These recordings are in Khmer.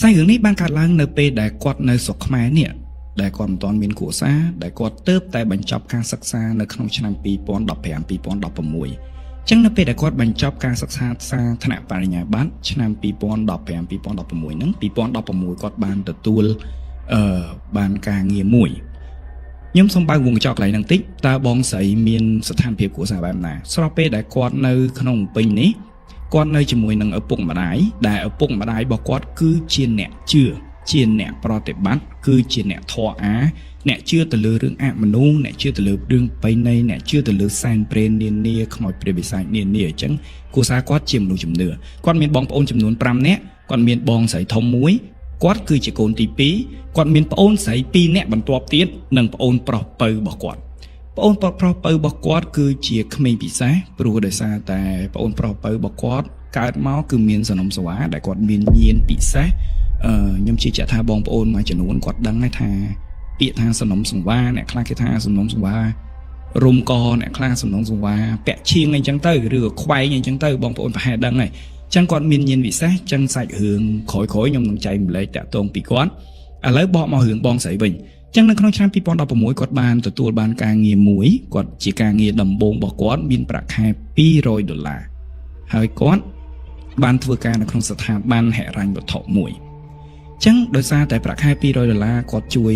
សាច់រឿងនេះបានកើតឡើងនៅពេលដែលគាត់នៅស្រុកខ្មែរនេះដែលគាត់មិនទាន់មានគ្រួសារដែលគាត់ទើបតែបញ្ចប់ការសិក្សានៅក្នុងឆ្នាំ2015 2016ចឹងនៅពេលដែលគាត់បញ្ចប់ការសិក្សាសាថ្នាក់បរិញ្ញាបត្រឆ្នាំ2015 2016ហ្នឹង2016គាត់បានទទួលអឺបានការងារមួយខ្ញុំសូមបើកវងកញ្ចក់កន្លែងហ្នឹងតិចតើបងស្រីមានស្ថានភាពគ្រួសារបែបណាស្របពេលដែលគាត់នៅក្នុងភ្នំពេញនេះគាត់នៅជាមួយនឹងឪពុកម្ដាយដែលឪពុកម្ដាយរបស់គាត់គឺជាអ្នកជឿជាអ្នកប្រតិបត្តិគឺជាអ្នកធម៌អាអ្នកជឿទៅលើរឿងអមនុស្សអ្នកជឿទៅលើរឿងបៃណីអ្នកជឿទៅលើសែនព្រេននានាខ្មោចព្រាយបិសាចនានាអញ្ចឹងគ្រួសារគាត់ជាមនុស្សជំនឿគាត់មានបងប្អូនចំនួន5នាក់គាត់មានបងស្រីធំមួយគាត់គឺជាកូនទី2គាត់មានប្អូនស្រី2នាក់បន្ទាប់ទៀតនិងប្អូនប្រុសពៅរបស់គាត់ ប្អូនប្រុសពៅរបស់គាត់គឺជាក្មេងពិសេសព្រោះដោយសារតែប្អូនប្រុសពៅរបស់គាត់កើតមកគឺមានសនំសវ៉ាដែលគាត់មានញៀនពិសេសអឺខ្ញុំជឿជាក់ថាបងប្អូនមួយចំនួនគាត់ដឹងហើយថាពាក្យថាសនំសង្វាអ្នកខ្លះគេថាសនំសង្វារុំកអ្នកខ្លះសនំសង្វាពាក់ឈៀងអីចឹងទៅឬក៏ខ្វែងអីចឹងទៅបងប្អូនប្រហែលដឹងហើយចឹងគាត់មានញៀនពិសេសចឹងសាច់រឿងក្រោយៗខ្ញុំនឹងចែកម្លែកតាក់ទងពីគាត់ឥឡូវបកមករឿងបងស្រីវិញចឹងនៅក្នុងឆ្នាំ2016គាត់បានទទួលបានការងារមួយគាត់ជាការងារដំបូងរបស់គាត់មានប្រាក់ខែ200ដុល្លារហើយគាត់បានធ្វើការនៅក្នុងស្ថាប័នហិរញ្ញវត្ថុមួយចឹងដោយសារតែប្រាក់ខែ200ដុល្លារគាត់ជួយ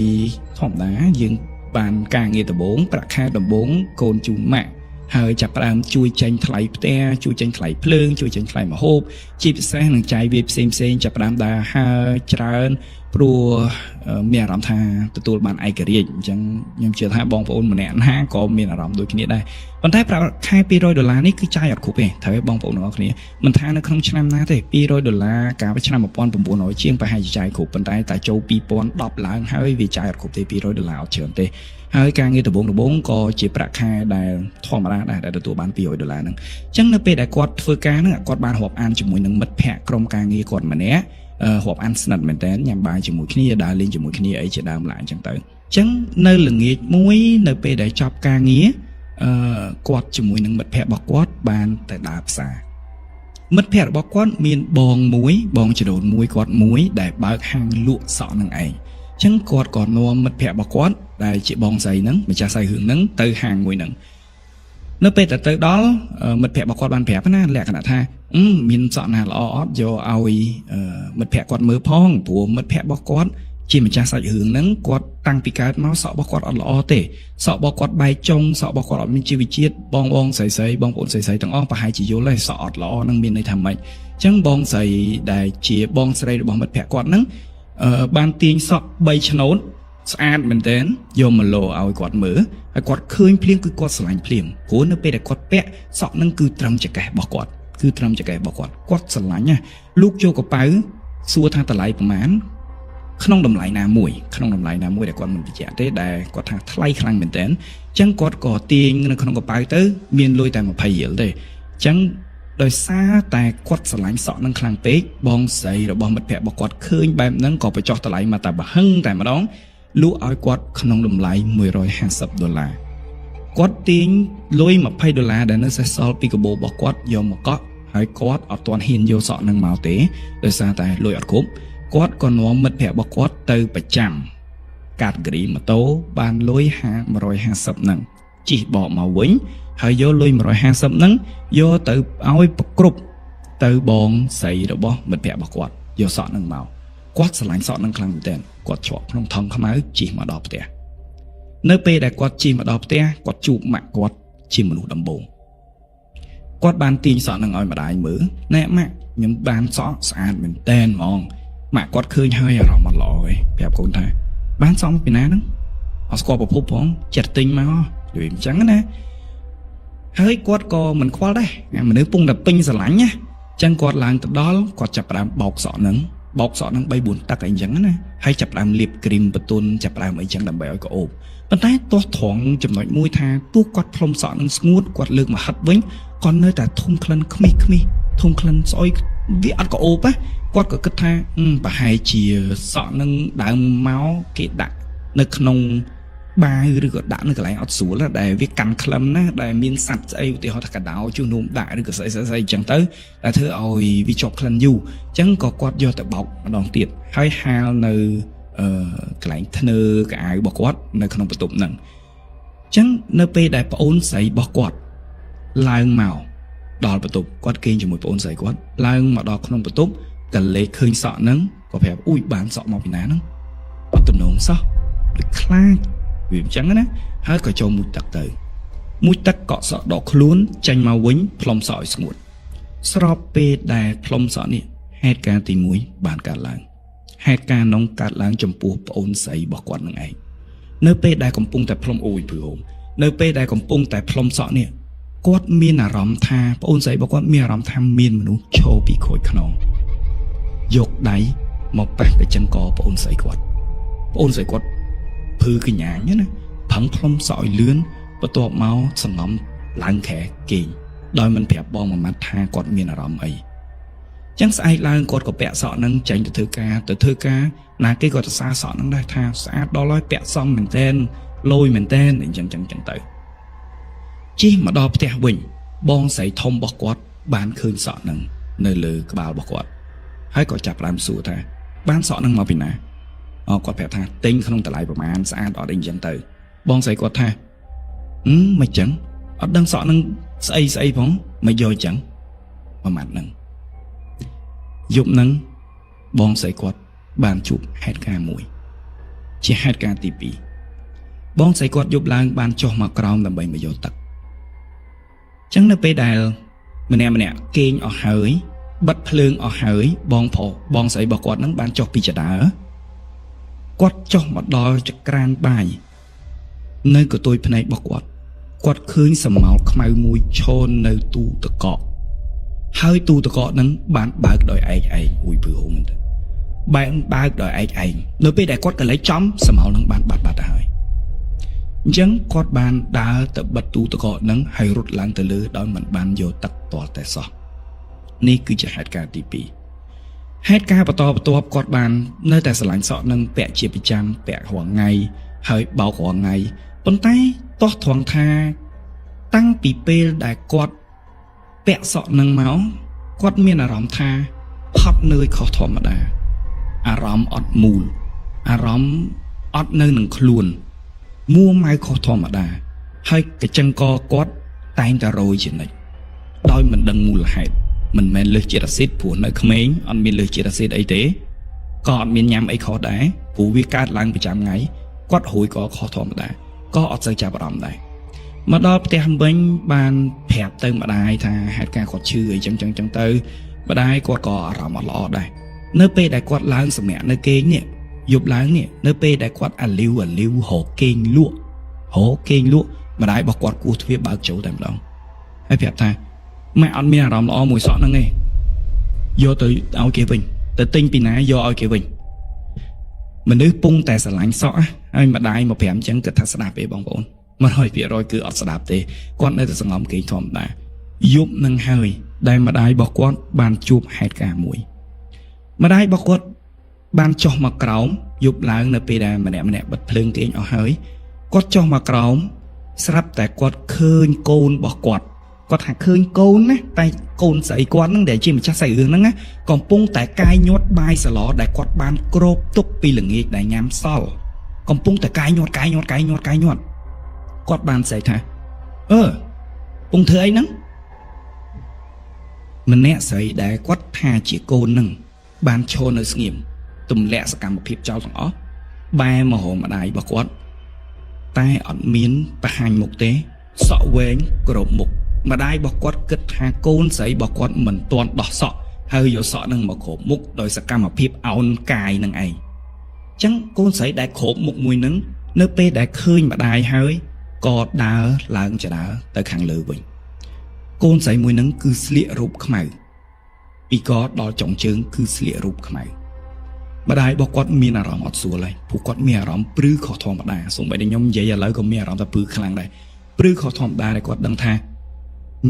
ធម្មតាយើងបានការងារដំបូងប្រាក់ខែដំបូងកូនជូនម៉ាក់ហើយចាប់ផ្ដើមជួយចេញថ្លៃផ្ទះជួយចេញថ្លៃភ្លើងជួយចេញថ្លៃម្ហូបជាពិសេសនឹងចាយវាផ្សេងផ្សេងចាប់ផ្ដើមដើរហើរច្រើនព្រោះមានអារម្មណ៍ថាទទួលបានឯករាជ្យអញ្ចឹងខ្ញុំជឿថាបងប្អូនម្នាក់ណាក៏មានអារម្មណ៍ដូចគ្នាដែរប៉ុន្តែប្រាក់ខែ200ដុល្លារនេះគឺចាយអត់គ្រប់ទេត្រូវឲ្យបងប្អូនទាំងអស់គ្នាមិនថានៅក្នុងឆ្នាំណាទេ200ដុល្លារកាលពីឆ្នាំ1900ជាងប្រហែលជាចាយគ្រប់ប៉ុន្តែតែចូល2010ឡើងហើយវាចាយអត់គ្រប់ទេ200ដុល្លារអត់ច្រើនទេហើយការងារដំបូងដំបូងក៏ជាប្រាក់ខែដែលធម្មតាដែរដែលទទួលបាន200ដុល្លារហ្នឹងអញ្ចឹងនៅពេលដែលគាត់ធ្វើការហ្នឹងគាត់បានរាប់អានជាមួយនឹងមិត្តភ័ក្តិក្រុមការងារគាត់ម្នាក់រាប់អានស្និទ្ធមែនតើញ៉ាំបាយជាមួយគ្នាដើរលេងជាមួយគ្នាអីជាដើមឡើយអញ្ចឹងទៅអញ្ចឹងនៅល្ងាចមួយនៅពេលដែលចប់ការងារអឺគាត់ជាមួយនឹងមិត្តភ័ក្តិរបស់គាត់បានទៅដើរផ្សារមិត្តភ័ក្តិរបស់គាត់មានបងមួយបងចដូនមួយគាត់មួយដែលបើកហាងលក់សក់នឹងឯងអញ្ចឹងគាត់ក៏នាំមិត្តភ័ក្តិរបស់គាត់ដែលជាបងស្រីហ្នឹងម្ចាស់សាយរឿងហ្នឹងទៅហាងមួយហ្នឹងនៅពេលតែទៅដល់មិត្តភ័ក្តិរបស់គាត់បានប្រាប់ណាលក្ខណៈថាមានសក់ណាល្អអត់យកឲ្យមិត្តភ័ក្តិគាត់មើលផងព្រោះមិត្តភ័ក្តិរបស់គាត់ជាម្ចាស់សាច់រឿងហ្នឹងគាត់តាំងពីកើតមកសក់របស់គាត់អត់ល្អទេសក់របស់គាត់បែកចុងសក់របស់គាត់អត់មានជីវជាតិបងបងស្រីស្រីបងប្អូនស្រីស្រីទាំងអស់ប្រហែលជាយល់ហើយសក់អត់ល្អហ្នឹងមានន័យថាម៉េចអញ្ចឹងបងស្រីដែលជាបងស្រីរបស់មិត្តភ័ក្តិគាត់ហ្នឹងបានទាញសក់3ឆ្នូតស្អាតមែនទែនយកមកលោឲ្យគាត់មើលហើយគាត់ឃើញភ្លាមគឺគាត់ស្រឡាញ់ភ្លាមព្រោះនៅពេលដែលគាត់ពាក់សក់ហ្នឹងគឺត្រឹមចង្កេះរបស់គាត់គឺត្រឹមចង្កេះរបស់គាត់គាត់ស្រឡាញ់ណាលោកចូលកប៉ៅសួរថាតម្លៃប្រមាណក្នុងតម្លៃណាមួយក្នុងតម្លៃណាមួយដែលគាត់មិនបញ្ជាក់ទេដែលគាត់ថាថ្លៃខ្លាំងមែនទែនអញ្ចឹងគាត់ក៏ទាញនៅក្នុងកប៉ៅទៅមានលុយតែ20រៀលទេអញ្ចឹងដោយសារតែគាត់ស្រឡាញ់សក់នឹងខ្លាំងពេកបងស្រីរបស់មិត្តភ័ក្តិរបស់គាត់ឃើញបែបហ្នឹងក៏បញ្ចុះតម្លៃមកតែបើហឹងតែម្ដងលក់ឲ្យគាត់ក្នុងតម្លៃ150ដុល្លារគាត់ទាញលុយ20ដុល្លារដែលនៅសេសសល់ពីកាបូបរបស់គាត់យកមកកក់ហើយគាត់អត់ទាន់ហ៊ានយកសក់នឹងមកទេដោយសារតែលុយអត់គ្រប់គាត់ក៏នាំមិត្តភ័ក្តិរបស់គាត់ទៅប្រចាំកាតគ្រីម៉ូតូបានលុយ150ហ្នឹងជិះបកមកវិញហើយយកលុយ150ហ្នឹងយកទៅឲ្យប្រគ្រប់ទៅបងស្រីរបស់មិត្តភ័ក្តិរបស់គាត់យកសក់ហ្នឹងមកគាត់ស្រឡាញ់សក់ហ្នឹងខ្លាំងមែនទែនគាត់ជាប់ក្នុងថង់ខ្មៅជិះមកដល់ផ្ទះនៅពេលដែលគាត់ជិះមកដល់ផ្ទះគាត់ជួបម៉ាក់គាត់ជាមនុស្សដំបូងគាត់បានទាញសក់ហ្នឹងឲ្យម្ដាយមើលណែម៉ាក់ខ្ញុំបានសក់ស្អាតមែនទែនហ្មងម៉ាក់គាត់ឃើញហើយអារម្មណ៍អត់ល្អឯងប្រាប់កូនថាបានសក់ពីណាហ្នឹងអត់ស្គាល់ប្រភពផងចិត្តទិញមកដូចអញ្ចឹងណាហើយគាត់ក៏មិនខ្វល់ដែរមនុស្សពងតែពេញស្រឡាញ់ណាចឹងគាត់ឡើងទៅដល់គាត់ចាប់ផ្ដើមបោកសក់ហ្នឹងបោកសក់ហ្នឹង3 4ទឹកអីចឹងណាហើយចាប់ផ្ដើមលាបគ្រីមបន្ទន់ចាប់ផ្ដើមអីចឹងដើម្បីឲ្យក្អូបប៉ុន្តែទោះត្រង់ចំណុចមួយថាទោះគាត់ផ្លុំសក់នឹងស្ងួតគាត់លើកមកហិតវិញគាត់នៅតែធុំក្លិនខ្មិះខ្មិះធុំក្លិនស្អុយវាអត់ក្អូបណាគាត់ក៏គិតថាប្រហែលជាសក់នឹងដើមមកគេដាក់នៅក្នុង បាវឬក៏ដាក់នៅកន្លែងអត់ស្រួលណាដែលវាកាន់ក្លិនណាដែលមានសត្វស្អីឧទាហរណ៍ថាកដោជួសនោមដាក់ឬក៏ស្អីស្អីស្អីអញ្ចឹងទៅដែលធ្វើឲ្យវាជាប់ក្លិនយូរអញ្ចឹងក៏គាត់យកទៅបោកម្ដងទៀតហើយហាលនៅអឺកន្លែងធ្នើកៅអៅរបស់គាត់នៅក្នុងបន្ទប់ហ្នឹងអញ្ចឹងនៅពេលដែលប្អូនស្រីរបស់គាត់ឡើងមកដល់បន្ទប់គាត់គេងជាមួយប្អូនស្រីគាត់ឡើងមកដល់ក្នុងបន្ទប់ក៏លេខឃើញសក់ហ្នឹងក៏ប្រាប់អ៊ុយបានសក់មកពីណាហ្នឹងអត់ទំនងសោះដូចខ្លាចវាអញ្ចឹងណាហើយក៏ចូលមុជទឹកទៅមុជទឹកកក់សក់ដកខ្លួនចេញមកវិញផ្លុំសក់ឲ្យស្ងួតស្របពេលដែលផ្លុំសក់នេះហេតុការណ៍ទី1បានកើតឡើងហេតុការណ៍នោះកើតឡើងចំពោះប្អូនស្រីរបស់គាត់នឹងឯងនៅពេលដែលកំពុងតែផ្លុំអូយព្រមនៅពេលដែលកំពុងតែផ្លុំសក់នេះគាត់មានអារម្មណ៍ថាប្អូនស្រីរបស់គាត់មានអារម្មណ៍ថាមានមនុស្សឈរពីក្រោយខ្នងយកដៃមកប៉ះកញ្ចឹងកប្អូនស្រីគាត់ប្អូនស្រីគាត់ភឺកញ្ញាញណាប្រឹងផ្លុំសក់ឲ្យលឿនបន្ទាប់មកសងំឡើងខែគេងដោយមិនប្រាប់បងមួយម៉ាត់ថាគាត់មានអារម្មណ៍អីចឹងស្អែកឡើងគាត់ក៏ពាក់សក់នឹងចេញទៅធ្វើការទៅធ្វើការណាគេក៏ទៅសារសក់នឹងដែរថាស្អាតដល់ហើយពាក់សមមែនតែនលយមែនតែនអញ្ចឹងចឹងចឹងទៅជិះមកដល់ផ្ទះវិញបងស្រីធំរបស់គាត់បានឃើញសក់នឹងនៅលើក្បាលរបស់គាត់ហើយក៏ចាប់ផ្ដើមសួរថាបានសក់នឹងមកពីណាអូគាត់ប្រាប់ថាទិញក្នុងតម្លៃប្រមាណស្អាតអត់អីចឹងទៅបងស្រីគាត់ថាអឺមិនចឹងអត់ដឹងសក់នឹងស្អីស្អីផងមិនយកចឹងប្រហែលហ្នឹងយប់ហ្នឹងបងស្រីគាត់បានជួបហេតុការណ៍មួយជាហេតុការណ៍ទី2បងស្រីគាត់យប់ឡើងបានចុះមកក្រោមដើម្បីមកយកទឹកចឹងនៅពេលដែលម្នាក់ម្នាក់គេងអស់ហើយបិទភ្លើងអស់ហើយបងប្រុសបងស្រីរបស់គាត់នឹងបានចុះពីចដើគាត់ចុះមកដល់ចក្រានបាយនៅកតុយភ្នែករបស់គាត់គាត់ឃើញសមោលខ្មៅមួយឈរនៅទូទឹកកកហើយទូទឹកកកនឹងបានបើកដោយឯកឯងអ៊ុយពឺហូមែនទេបែកបើកដោយឯកឯងនៅពេលដែលគាត់កលេចចំសមោលនឹងបានបាត់បាត់ទៅហើយអញ្ចឹងគាត់បានដើរទៅបិទទូទឹកកកនឹងហើយរត់ឡើងទៅលើដោយមិនបានយកទឹកទាល់តែសោះនេះគឺជាហេតុការណ៍ទី2ហេតុការណ៍បន្តបន្ទាប់គាត់បាននៅតែស្រឡាញ់សក់នឹងពាក់ជាប្រចាំពាក់រាល់ថ្ងៃហើយបោករាល់ថ្ងៃប៉ុន្តែតោះត្រង់ថាតាំងពីពេលដែលគាត់ពាក់សក់នឹងមកគាត់មានអារម្មណ៍ថាហត់នឿយខុសធម្មតាអារម្មណ៍អត់មូលអារម្មណ៍អត់នៅនឹងខ្លួនមួម៉ៅខុសធម្មតាហើយកញ្ចឹងកគាត់តែងតែរយជានិច្ចដោយមិនដឹងមូលហេតុមិនមែនលើសជាតិអាស៊ីតព្រោះនៅក្មេងអត់មានលើសជាតិអាស៊ីតអីទេក៏អត់មានញ៉ាំអីខុសដែរព្រោះវាកើតឡើងប្រចាំថ្ងៃគាត់រួយក៏ខុសធម្មតាក៏អត់សូវចាប់អារម្មណ៍ដែរមកដល់ផ្ទះវិញបានប្រាប់ទៅម្ដាយថាហេតុការណ៍គាត់ឈឺអីចឹងចឹងចឹងទៅម្ដាយគាត់ក៏អារម្មណ៍អត់ល្អដែរនៅពេលដែលគាត់ឡើងសម្រាប់នៅគេងនេះយប់ឡើងនេះនៅពេលដែលគាត់អាលីវអាលីវរកគេងលក់រកគេងលក់ម្ដាយរបស់គាត់គោះទ្វារបើកចូលតែម្ដងហើយប្រាប់ថាម៉ែអត់មានអារម្មណ៍ល្អមួយសក់ហ្នឹងទេយកទៅឲ្យគេវិញទៅទិញពីណាយកឲ្យគេវិញមនុស្សពងតែស្រឡាញ់សក់ហើយម្ដាយមកប្រាប់អញ្ចឹងគិតថាស្ដាប់ទេបងប្អូន100%គឺអត់ស្ដាប់ទេគាត់នៅតែសងំគេងធម្មតាយប់នឹងហើយដែលម្ដាយរបស់គាត់បានជួបហេតុការណ៍មួយម្ដាយរបស់គាត់បានចុះមកក្រោមយប់ឡើងនៅពេលដែលម្នាក់ម្នាក់បិទភ្លើងគេងអស់ហើយគាត់ចុះមកក្រោមស្រាប់តែគាត់ឃើញកូនរបស់គាត់គាត់ថាឃើញកូនណាតែកូនស្រីគាត់ហ្នឹងដែលជាម្ចាស់សាច់រឿងហ្នឹងណាកំពុងតែកាយញាត់បាយសឡដែលគាត់បានគ្របទុកពីល្ងាចដែលញ៉ាំសល់កំពុងតែកាយញាត់កាយញាត់កាយញាត់កាយញាត់គាត់បានស្រែកថាអឺពងធ្វើអីហ្នឹងម្នាក់ស្រីដែលគាត់ថាជាកូនហ្នឹងបានឈរនៅស្ងៀមទម្លាក់សកម្មភាពចោលទាំងអស់បែរមករកម្ដាយរបស់គាត់តែអត់មានបង្ហាញមុខទេសក់វែងគ្រប់មុខម្ដាយរបស់គាត់គិតថាកូនស្រីរបស់គាត់មិនទាន់ដោះសក់ហើយយកសក់នឹងមកគ្របមុខដោយសកម្មភាពអោនកាយនឹងឯងអញ្ចឹងកូនស្រីដែលគ្របមុខមួយនឹងនៅពេលដែលឃើញម្ដាយហើយក៏ដើរឡើងចដើទៅខាងលើវិញកូនស្រីមួយនឹងគឺស្លៀករូបខ្មៅពីកដល់ចុងជើងគឺស្លៀករូបខ្មៅម្ដាយរបស់គាត់មានអារម្មណ៍អត់ស្រួលហើយព្រោះគាត់មានអារម្មណ៍ព្រឺខុសធម្មតាសូម្បីតែខ្ញុំនិយាយឥឡូវក៏មានអារម្មណ៍ថាព្រឺខ្លាំងដែរព្រឺខុសធម្មតាដែលគាត់ដឹងថា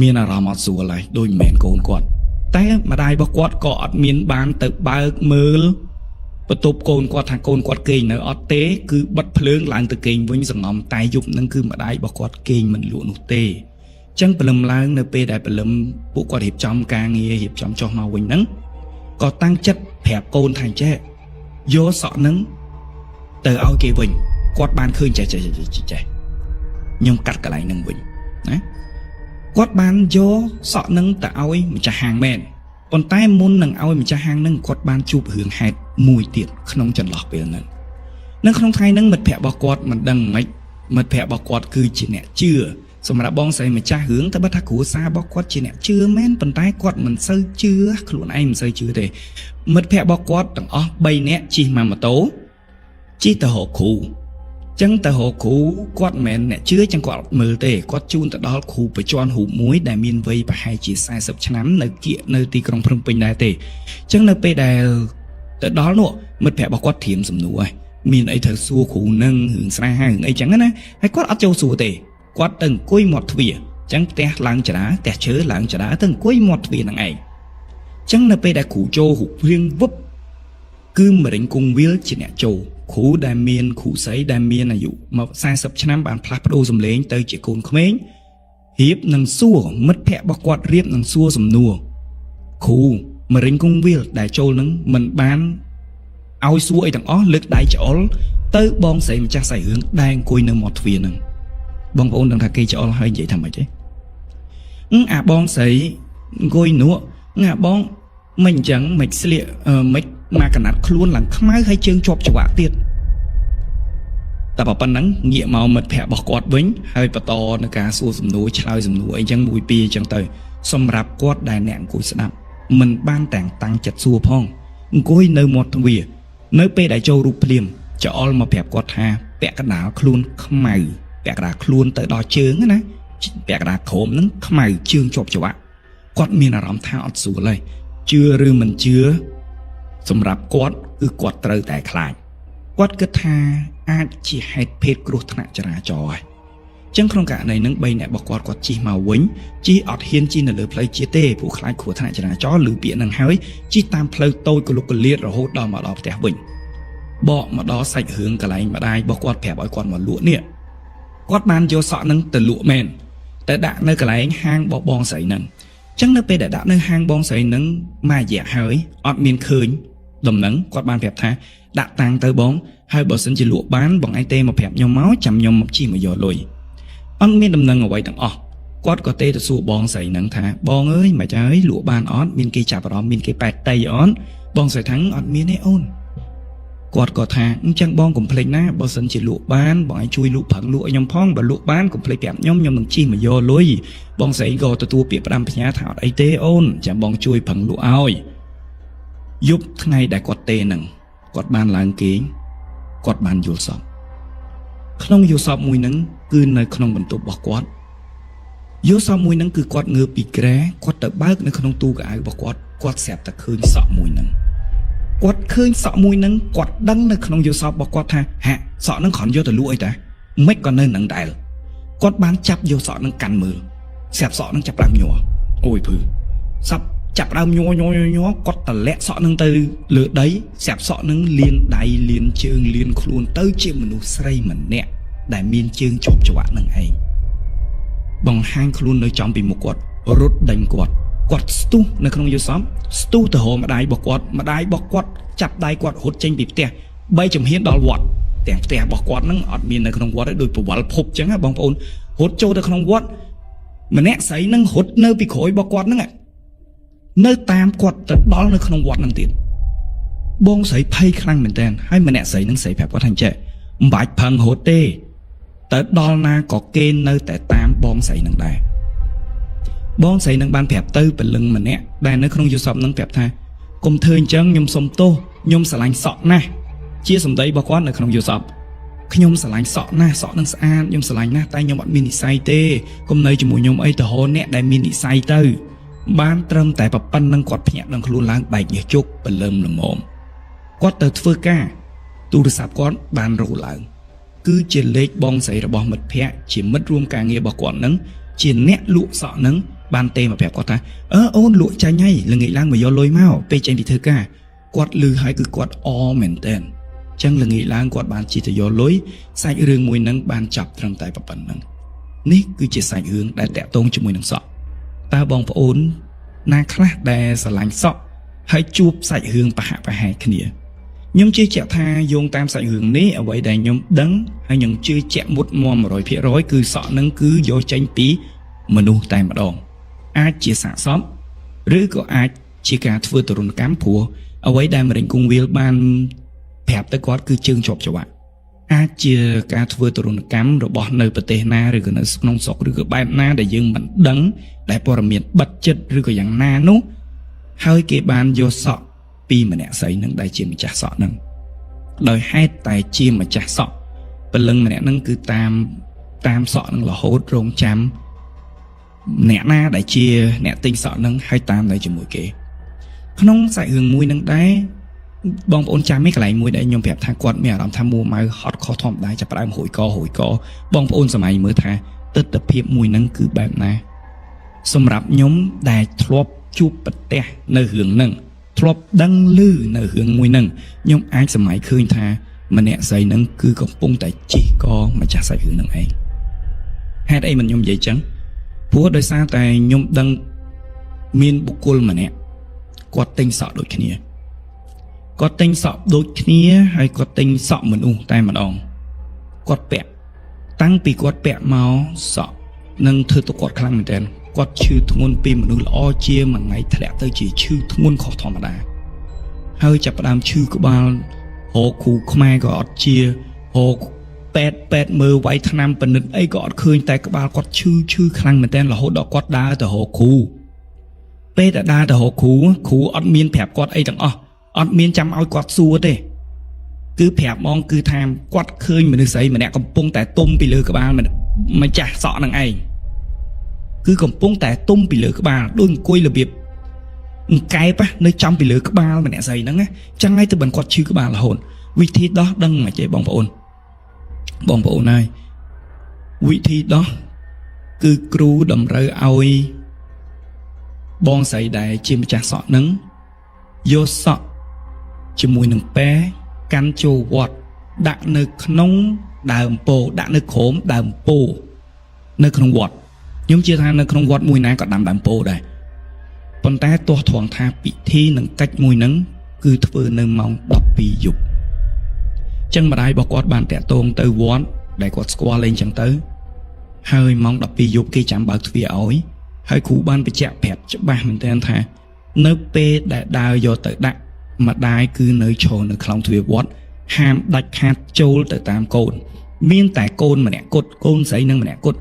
មានអារម្មណ៍អត់ស្រួលហើយដូចមិនមែនកូនគាត់តែម្ដាយរបស់គាត់ក៏អត់មានបានទៅបើកមើល បន្ទប់កូនគាត់ថាកូនគាត់គេងនៅអត់ទេគឺបិទភ្លើងឡើងទៅគេងវិញសងំតែយប់ហ្នឹងគឺម្ដាយរបស់គាត់គេងមិនលក់នោះទេចឹងព្រលឹមឡើងនៅពេលដែលព្រលឹមពួកគាត់រៀបចំការងាររៀបចំចុះមកវិញហ្នឹងក៏តាំងចិត្តប្រាប់កូនថាចេះយកសក់ហ្នឹងទៅឲ្យគេវិញគាត់បានឃើញចេះចេះចេះចេះខ្ញុំកាត់កន្លែងហ្នឹងវិញណាគាត់បានយកសក់ហ្នឹងទៅឲ្យម្ចាស់ហាងមែនប៉ុន្តែមុននឹងឲ្យម្ចាស់ហាងហ្នឹងគាត់បានជួបរឿងហេតុមួយទៀតក្នុងចន្លោះពេលហ្នឹងនៅក្នុងថ្ងៃហ្នឹងមិត្តភ័ក្តិរបស់គាត់មិនដឹងម៉េចមិត្តភ័ក្តិរបស់គាត់គឺជាអ្នកជឿសម្រាប់បងស្រីម្ចាស់រឿងតែបើថាគ្រួសាររបស់គាត់ជាអ្នកជឿមែនប៉ុន្តែគាត់មិនសូវជឿខ្លួនឯងមិនសូវជឿទេមិត្តភ័ក្តិរបស់គាត់ទាំងអស់3នាក់ជិះមកម៉ូតូជិះទៅរកគ្រូចឹងទៅរកគ្រូគាត់មិនមែនអ្នកជឿចឹងគាត់អត់មើលទេគាត់ជូនទៅដល់គ្រូបច្ចុប្បន្នរូបមួយដែលមានវ័យប្រហែលជា40ឆ្នាំនៅគៀកនៅទីក្រុងភ្នំពេញដែរទេចឹងនៅពេលដែលទៅដល់នោះមិត្តភ័ក្តិរបស់គាត់ត្រៀមសំណួរហើយមានអីត្រូវសួរគ្រូនឹងរឿងស្នេហារឿងអីចឹងណាហើយគាត់អត់ចូលសួរទេគាត់ទៅអង្គុយមាត់ទ្វារចឹងផ្ទះឡើងចរាផ្ទះឈើឡើងចរាទៅអង្គុយមាត់ទ្វារនឹងឯងចឹងនៅពេលដែលគ្រូចូលរូបរាងវឹបគឺមរិញគង់វិលជាអ្នកចូលគ្រូដែលមានគ្រូស្រីដែលមានអាយុមក40ឆ្នាំបានផ្លាស់ប្ដូរសម្លេងទៅជាកូនក្មេងរៀបនឹងសួរមិត្តភ័ក្តិរបស់គាត់រៀបនឹងសួរសំណួរគ្រូមរិញគង់វិលដែលចូលនឹងមិនបានឲ្យសួរអីទាំងអស់លើកដៃច្អុលទៅបងស្រីម្ចាស់សាច់រឿងដែលអង្គុយនៅមាត់ទ្វារនឹងបងប្អូនដឹងថាគេច្អុលហើយនិយាយថាម៉េចទេអាបងស្រីអង្គុយនោះអាបងមិនអញ្ចឹងមិនស្លៀកមិនមកកណាត់ខ្លួនឡើងខ្មៅហើយជើងជាប់ច្រវាក់ទៀតតែប៉ុណ្ណឹងងាកមកមិត្តភ័ក្តិរបស់គាត់វិញហើយបន្តនៅការសួរសំណួរឆ្លើយសំណួរអីចឹងមួយពីរអញ្ចឹងទៅសម្រាប់គាត់ដែលអ្នកអង្គុយស្ដាប់មិនបានទាំងតាំងចិត្តសួរផងអង្គុយនៅមាត់ទ្វារនៅពេលដែលចូលរូបភ្លាមច្អល់មកប្រាប់គាត់ថាពាក់កណ្ដាលខ្លួនខ្មៅពាក់កណ្ដាលខ្លួនទៅដល់ជើងណាពាក់កណ្ដាលក្រោមហ្នឹងខ្មៅជើងជាប់ច្រវាក់គាត់មានអារម្មណ៍ថាអត់ស្រួលហើយជឿឬមិនជឿសម្រាប់គាត់គឺគាត់ត្រូវតែខ្លាចគាត់គិតថាអាចជាហេតុភេទគ្រោះថ្នាក់ចរាចរណ៍ហើយចឹងក្នុងករណីហ្នឹង3អ្នករបស់គាត់គាត់ជិះមកវិញជិះអត់ហ៊ានជិះនៅលើផ្លូវជាតិទេព្រោះខ្លាចគ្រោះថ្នាក់ចរាចរណ៍ឬពាក្យហ្នឹងហើយជិះតាមផ្លូវតូចកលុកកលៀតរហូតដល់មកដល់ផ្ទះវិញបកមកដល់សាច់រឿងកន្លែងម្ដាយរបស់គាត់ប្រាប់ឲ្យគាត់មកលក់នេះគាត់បានយកសក់ហ្នឹងទៅលក់មែនតែដាក់នៅកន្លែងហាងរបស់បងស្រីហ្នឹងចឹងនៅពេលដែលដាក់នៅហាងបងស្រីហ្នឹងមួយរយៈហើយអត់មានឃើញដំណឹងគាត់បានប្រាប់ថាដាក់តាំងទៅបងហើយបើសិនជាលក់បានបងឯងទេមកប្រាប់ខ្ញុំមកចាំខ្ញុំមកជិះមកយកលុយអត់មានដំណឹងអ្វីទាំងអស់គាត់ក៏ទេទៅសួរបងស្រីហ្នឹងថាបងអើយមិនអើយលក់បានអត់មានគេចាប់អារម្មណ៍មានគេប៉ែតតីអត់បងស្រីថាអត់មានទេអូនគាត់ក៏ថាអញ្ចឹងបងកុំភ្លេចណាបើសិនជាលក់បានបងឯងជួយលក់ប្រឹងលក់ឲ្យខ្ញុំផងបើលក់បានកុំភ្លេចប្រាប់ខ្ញុំខ្ញុំនឹងជិះមកយកលុយបងស្រីក៏ទទួលពាក្យផ្ដាំផ្ញើថាអត់អីទេអូនចាំបងជួយប្រឹងលក់ឲ្យយប់ថ្ងៃដែលគាត់ទេហ្នឹងគាត់បានឡើងគេងគាត់បានយល់សពក្នុងយល់សពមួយហ្នឹងគឺនៅក្នុងបន្ទប់របស់គាត់យល់សពមួយហ្នឹងគឺគាត់ងើបពីគ្រែគាត់ទៅបើកនៅក្នុងទូកៅអៅរបស់គាត់គាត់ស្រាប់តែឃើញសក់មួយហ្នឹងគាត់ឃើញសក់មួយហ្នឹងគាត់ដឹងនៅក្នុងយល់សពរបស់គាត់ថាហាក់សក់ហ្នឹងគ្រាន់យកទៅលក់អីតាមិនក៏នៅនឹងដែរគាត់បានចាប់យកសក់ហ្នឹងកាន់មើលស្រាប់សក់ហ្នឹងចាប់ដើមញ័រអូយភឺសັບចាប់ដើមញ័រញ័រញ័រគាត់តម្លាក់សក់ហ្នឹងទៅលើដីស្រាប់សក់ហ្នឹងលៀនដៃលៀនជើងលៀនខ្លួនទៅជាមនុស្សស្រីម្នាក់ដែលមានជើងជាប់ច្រវាក់នឹងឯងបង្ហាញខ្លួននៅចំពីមុខគាត់រត់ដេញគាត់គាត់ស្ទុះនៅក្នុងយល់សពស្ទុះទៅរកម្ដាយរបស់គាត់ម្ដាយរបស់គាត់ចាប់ដៃគាត់រត់ចេញពីផ្ទះបីជំហានដល់វត្តទាំងផ្ទះរបស់គាត់ហ្នឹងអត់មាននៅក្នុងវត្តទេដូចប្រវល់ភពអញ្ចឹងណាបងប្អូនរត់ចូលទៅក្នុងវត្តម្នាក់ស្រីហ្នឹងរត់នៅពីក្រោយរបស់គាត់ហ្នឹងនៅតាមគាត់ទៅដល់នៅក្នុងវត្តហ្នឹងទៀតបងស្រីភ័យខ្លាំងមែនតើហើយម្នាក់ស្រីហ្នឹងស្រីប្រាប់គាត់ថាចេះមិនបាច់ផឹងរត់ទេទៅដល់ណាក៏គេនៅតែតាមបងស្រីហ្នឹងដែរបងស្រីនឹងបានប្រាប់ទៅពលឹងម្នាក់ដែលនៅក្នុងយល់សពនឹងប្រាប់ថាកុំធ្វើអញ្ចឹងខ្ញុំសុំទោសខ្ញុំស្រឡាញ់សក់ណាស់ជាសម្ដីរបស់គាត់នៅក្នុងយល់សពខ្ញុំស្រឡាញ់សក់ណាស់សក់នឹងស្អាតខ្ញុំស្រឡាញ់ណាស់តែខ្ញុំអត់មាននិស័យទេកុំនៅជាមួយខ្ញុំអីទៅហោអ្នកដែលមាននិស័យទៅបានត្រឹមតែប៉ុណ្្នឹងគាត់ភ្ញាក់ដឹងខ្លួនឡើងបែកញើសជោគពលឹមល្មមគាត់ទៅធ្វើការទូរស័ព្ទគាត់បានរោឡើងគឺជាលេខបងស្រីរបស់មិត្តភ័ក្តិជាមិត្តរួមការងាររបស់គាត់នឹងជាអ្នកលក់សក់នឹងបានទេមកប្រាប់គាត់ថាអឺអូនលក់ចាញ់ហើយល្ងាចឡើងមកយកលុយមកពេលចេញពីធ្វើការ គាត់ឮហើយគឺគាត់អមែនតើចឹងល្ងាចឡើងគាត់បានជិះទៅយកលុយសាច់រឿងមួយនឹងបានចាប់ត្រឹមតែប៉ុណ្្នឹងនេះគឺជាសាច់រឿងដែលតាក់ទងជាមួយនឹងសក់តើបងប្អូនណាខ្លះដែលស្រឡាញ់សក់ហើយជួបសាច់រឿងប្រហាក់ប្រហែលគ្នាខ្ញុំជឿជាក់ថាយោងតាមសាច់រឿងនេះអ្វីដែលខ្ញុំដឹងហើយខ្ញុំជឿជាក់មុតមម100%គឺសក់នឹងគឺយកចេញពីមនុស្សតែម្ដងអាចជាសាកសពឬក៏អាចជាការធ្វើទរណកម្មព្រោះអ្វីដែលមរិញគង់វិលបានប្រាប់ទៅគាត់គឺជើងជាប់ច្រវាក់អាចជាការធ្វើទរណកម្មរបស់នៅប្រទេសណាឬក៏នៅក្នុងស្រុកឬក៏បែបណាដែលយើងមិនដឹងដែលព័ត៌មានបិទចិត្តឬក៏យ៉ាងណានោះហើយគេបានយកសក់ពីម្នាក់ស្រីនឹងដែលជាម្ចាស់សក់នឹងដោយហេតុតែជាម្ចាស់សក់ពលឹងម្នាក់នឹងគឺតាមតាមសក់នឹងរហូតរងចាំអ្នកណាដែលជាអ្នកទិញសក់នឹងហើយតាមនៅជាមួយគេក្នុងសាច់រឿងមួយនឹងដែរបងប្អូនចាំឯកន្លែងមួយដែលខ្ញុំប្រាប់ថាគាត់មានអារម្មណ៍ថាមួម៉ៅហត់ខុសធម្មតាចាប់ផ្ដើមរួយករួយកបងប្អូនសម័យមើលថាទស្សនភាពមួយនឹងគឺបែបណាសម្រាប់ខ្ញុំដែលធ្លាប់ជួបប្រទះនៅរឿងហ្នឹងធ្លាប់ដឹងឮនៅរឿងមួយហ្នឹងខ្ញុំអាចសម័យឃើញថាម្នាក់ស្រីហ្នឹងគឺកំពុងតែជិះកម្ចាស់សាច់រឿងហ្នឹងឯងហេតុអីមិនខ្ញុំនិយាយចឹងព្រោះដោយសារតែខ្ញុំដឹងមានបុគ្គលម្នាក់គាត់ទិញសក់ដូចគ្នាគាត់ទិញសក់ដូចគ្នាហើយគាត់ទិញសក់មនុស្សតែម្ដងគាត់ពាក់តាំងពីគាត់ពាក់មកសក់នឹងធ្វើទុកគាត់ខ្លាំងមែនទែនគាត់ឈឺធ្ងន់ពីមនុស្សល្អជាមួយថ្ងៃធ្លាក់ទៅជាឈឺធ្ងន់ខុសធម្មតាហើយចាប់ផ្ដើមឈឺក្បាលរកគ្រូខ្មែរក៏អត់ជារកពេទ្យពេទ្យមើលវាយថ្នាំពិនិត្យអីក៏អត់ឃើញតែក្បាលគាត់ឈឺឈឺខ្លាំងមែនទែនរហូតដល់គាត់ដើរទៅរកគ្រូពេលដែលដើរទៅរកគ្រូគ្រូអត់មានប្រាប់គាត់អីទាំងអស់អត់មានចាំឲ្យគាត់សួរទេគឺប្រាប់ហ្មងគឺថាគាត់ឃើញមនុស្សស្រីម្នាក់កំពុងតែទុំពីលើក្បាលម្ចាស់សក់នឹងឯងគឺកំពុងតែទុំពីលើក្បាលដូចអង្គុយរបៀបអង្កែបនៅចំពីលើក្បាលម្នាក់ស្រីហ្នឹងណាចឹងហើយទៅបានគាត់ឈឺក្បាលរហូតវិធីដោះដឹងមិនទេបងប្អូនបងប្អូនហើយវិធីដោះគឺគ្រូតម្រូវឲ្យបងស្រីដែលជាម្ចាស់សក់ហ្នឹងយកសក់ជាមួយនឹងពែកាន់ចូលវត្តដាក់នៅក្នុងដើមពោដាក់នៅក្រោមដើមពោនៅក្នុងវត្តខ្ញុំជឿថានៅក្នុងវត្តមួយណាក៏ដាំដើមពោដែរប៉ុន្តែទាស់ត្រង់ថាពិធីនិងកិច្ចមួយហ្នឹងគឺធ្វើនៅម៉ោង12យប់ចឹងម្ដាយរបស់គាត់បានតាក់ទងទៅវត្តដែលគាត់ស្គាល់លេងចឹងទៅហើយម៉ោង12យប់គេចាំបើកទ្វារឲ្យហើយគ្រូបានបញ្ជាក់ប្រាប់ច្បាស់មែនទែនថានៅពេលដែលដើរយកទៅដាក់ម្ដាយគឺនៅឈរនៅក្នុងទ្វារវត្តហាមដាច់ខាតចូលទៅតាមកូនមានតែកូនម្នាក់គត់កូនស្រីនឹងម្នាក់គត់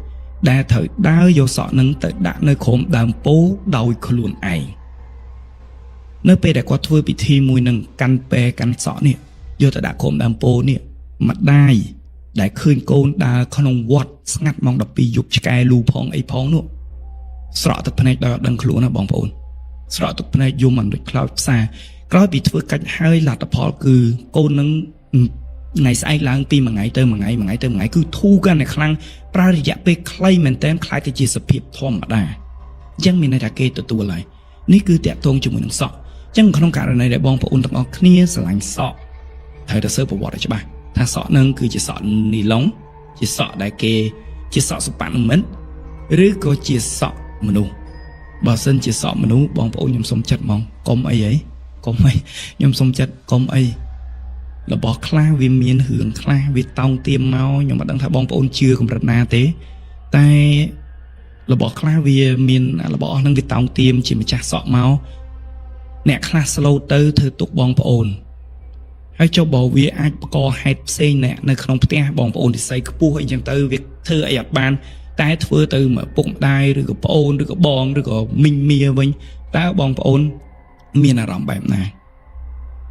ដែលត្រូវដើរយកសក់នឹងទៅដាក់នៅក្រោមដើមពោដោយខ្លួនឯងនៅពេលដែលគាត់ធ្វើពិធីមួយនឹងកាន់ពែកាន់សក់នេះយកទៅដាក់ក្រោមដើមពោនេះម្ដាយដែលឃើញកូនដើរក្នុងវត្តស្ងាត់ម៉ោង12យប់ឆ្កែលូផងអីផងនោះស្រក់ទឹកភ្នែកដោយអត់ដឹងខ្លួនណាបងប្អូនស្រក់ទឹកភ្នែកយំមិនដូចខ្លោចផ្សាក្រោយពីធ្វើកាច់ហើយលទ្ធផលគឺកូននឹងថ្ងៃស្អែកឡើងពីមួយថ្ងៃទៅមួយថ្ងៃមួយថ្ងៃទៅមួយថ្ងៃគឺធូរកាន់តែខ្លាំងប្រើរយៈពេលខ្លីមែនទែនខ្លាយទៅជាសភាពធម្មតាអញ្ចឹងមានន័យថាគេទទួលហើយនេះគឺតាក់ទងជាមួយនឹងសក់អញ្ចឹងក្នុងករណីដែលបងប្អូនទាំងអស់គ្នាស្រឡាញ់សក់ត្រូវតែស៊ើបប្រវត្តិឲ្យច្បាស់ថាសក់នឹងគឺជាសក់នីឡុងជាសក់ដែលគេជាសក់សុបនិមិត្តឬក៏ជាសក់មនុស្សបើសិនជាសក់មនុស្សបងប្អូនខ្ញុំសុំចិត្តហ្មងកុំអីហីកុំអីខ្ញុំសុំចិត្តកុំអីរបស់ខ្លះវាមានរឿងខ្លះវាតោងទៀមមកខ្ញុំមិនដឹងថាបងប្អូនជឿកម្រិតណាទេតែរបស់ខ្លះវាមានរបស់អស់ហ្នឹងវាតោងទៀមជាម្ចាស់សក់មកអ្នកខ្លះ slow ទៅធ្វើទុកបងប្អូនហើយចុះបើវាអាចបកហេតុផ្សេងអ្នកនៅក្នុងផ្ទះបងប្អូននិស័យខ្ពស់អីចឹងទៅវាធ្វើអីអត់បានតែធ្វើទៅមកពុកម្ដាយឬក៏ប្អូនឬក៏បងឬក៏មីងមៀវិញតើបងប្អូនមានអារម្មណ៍បែបណា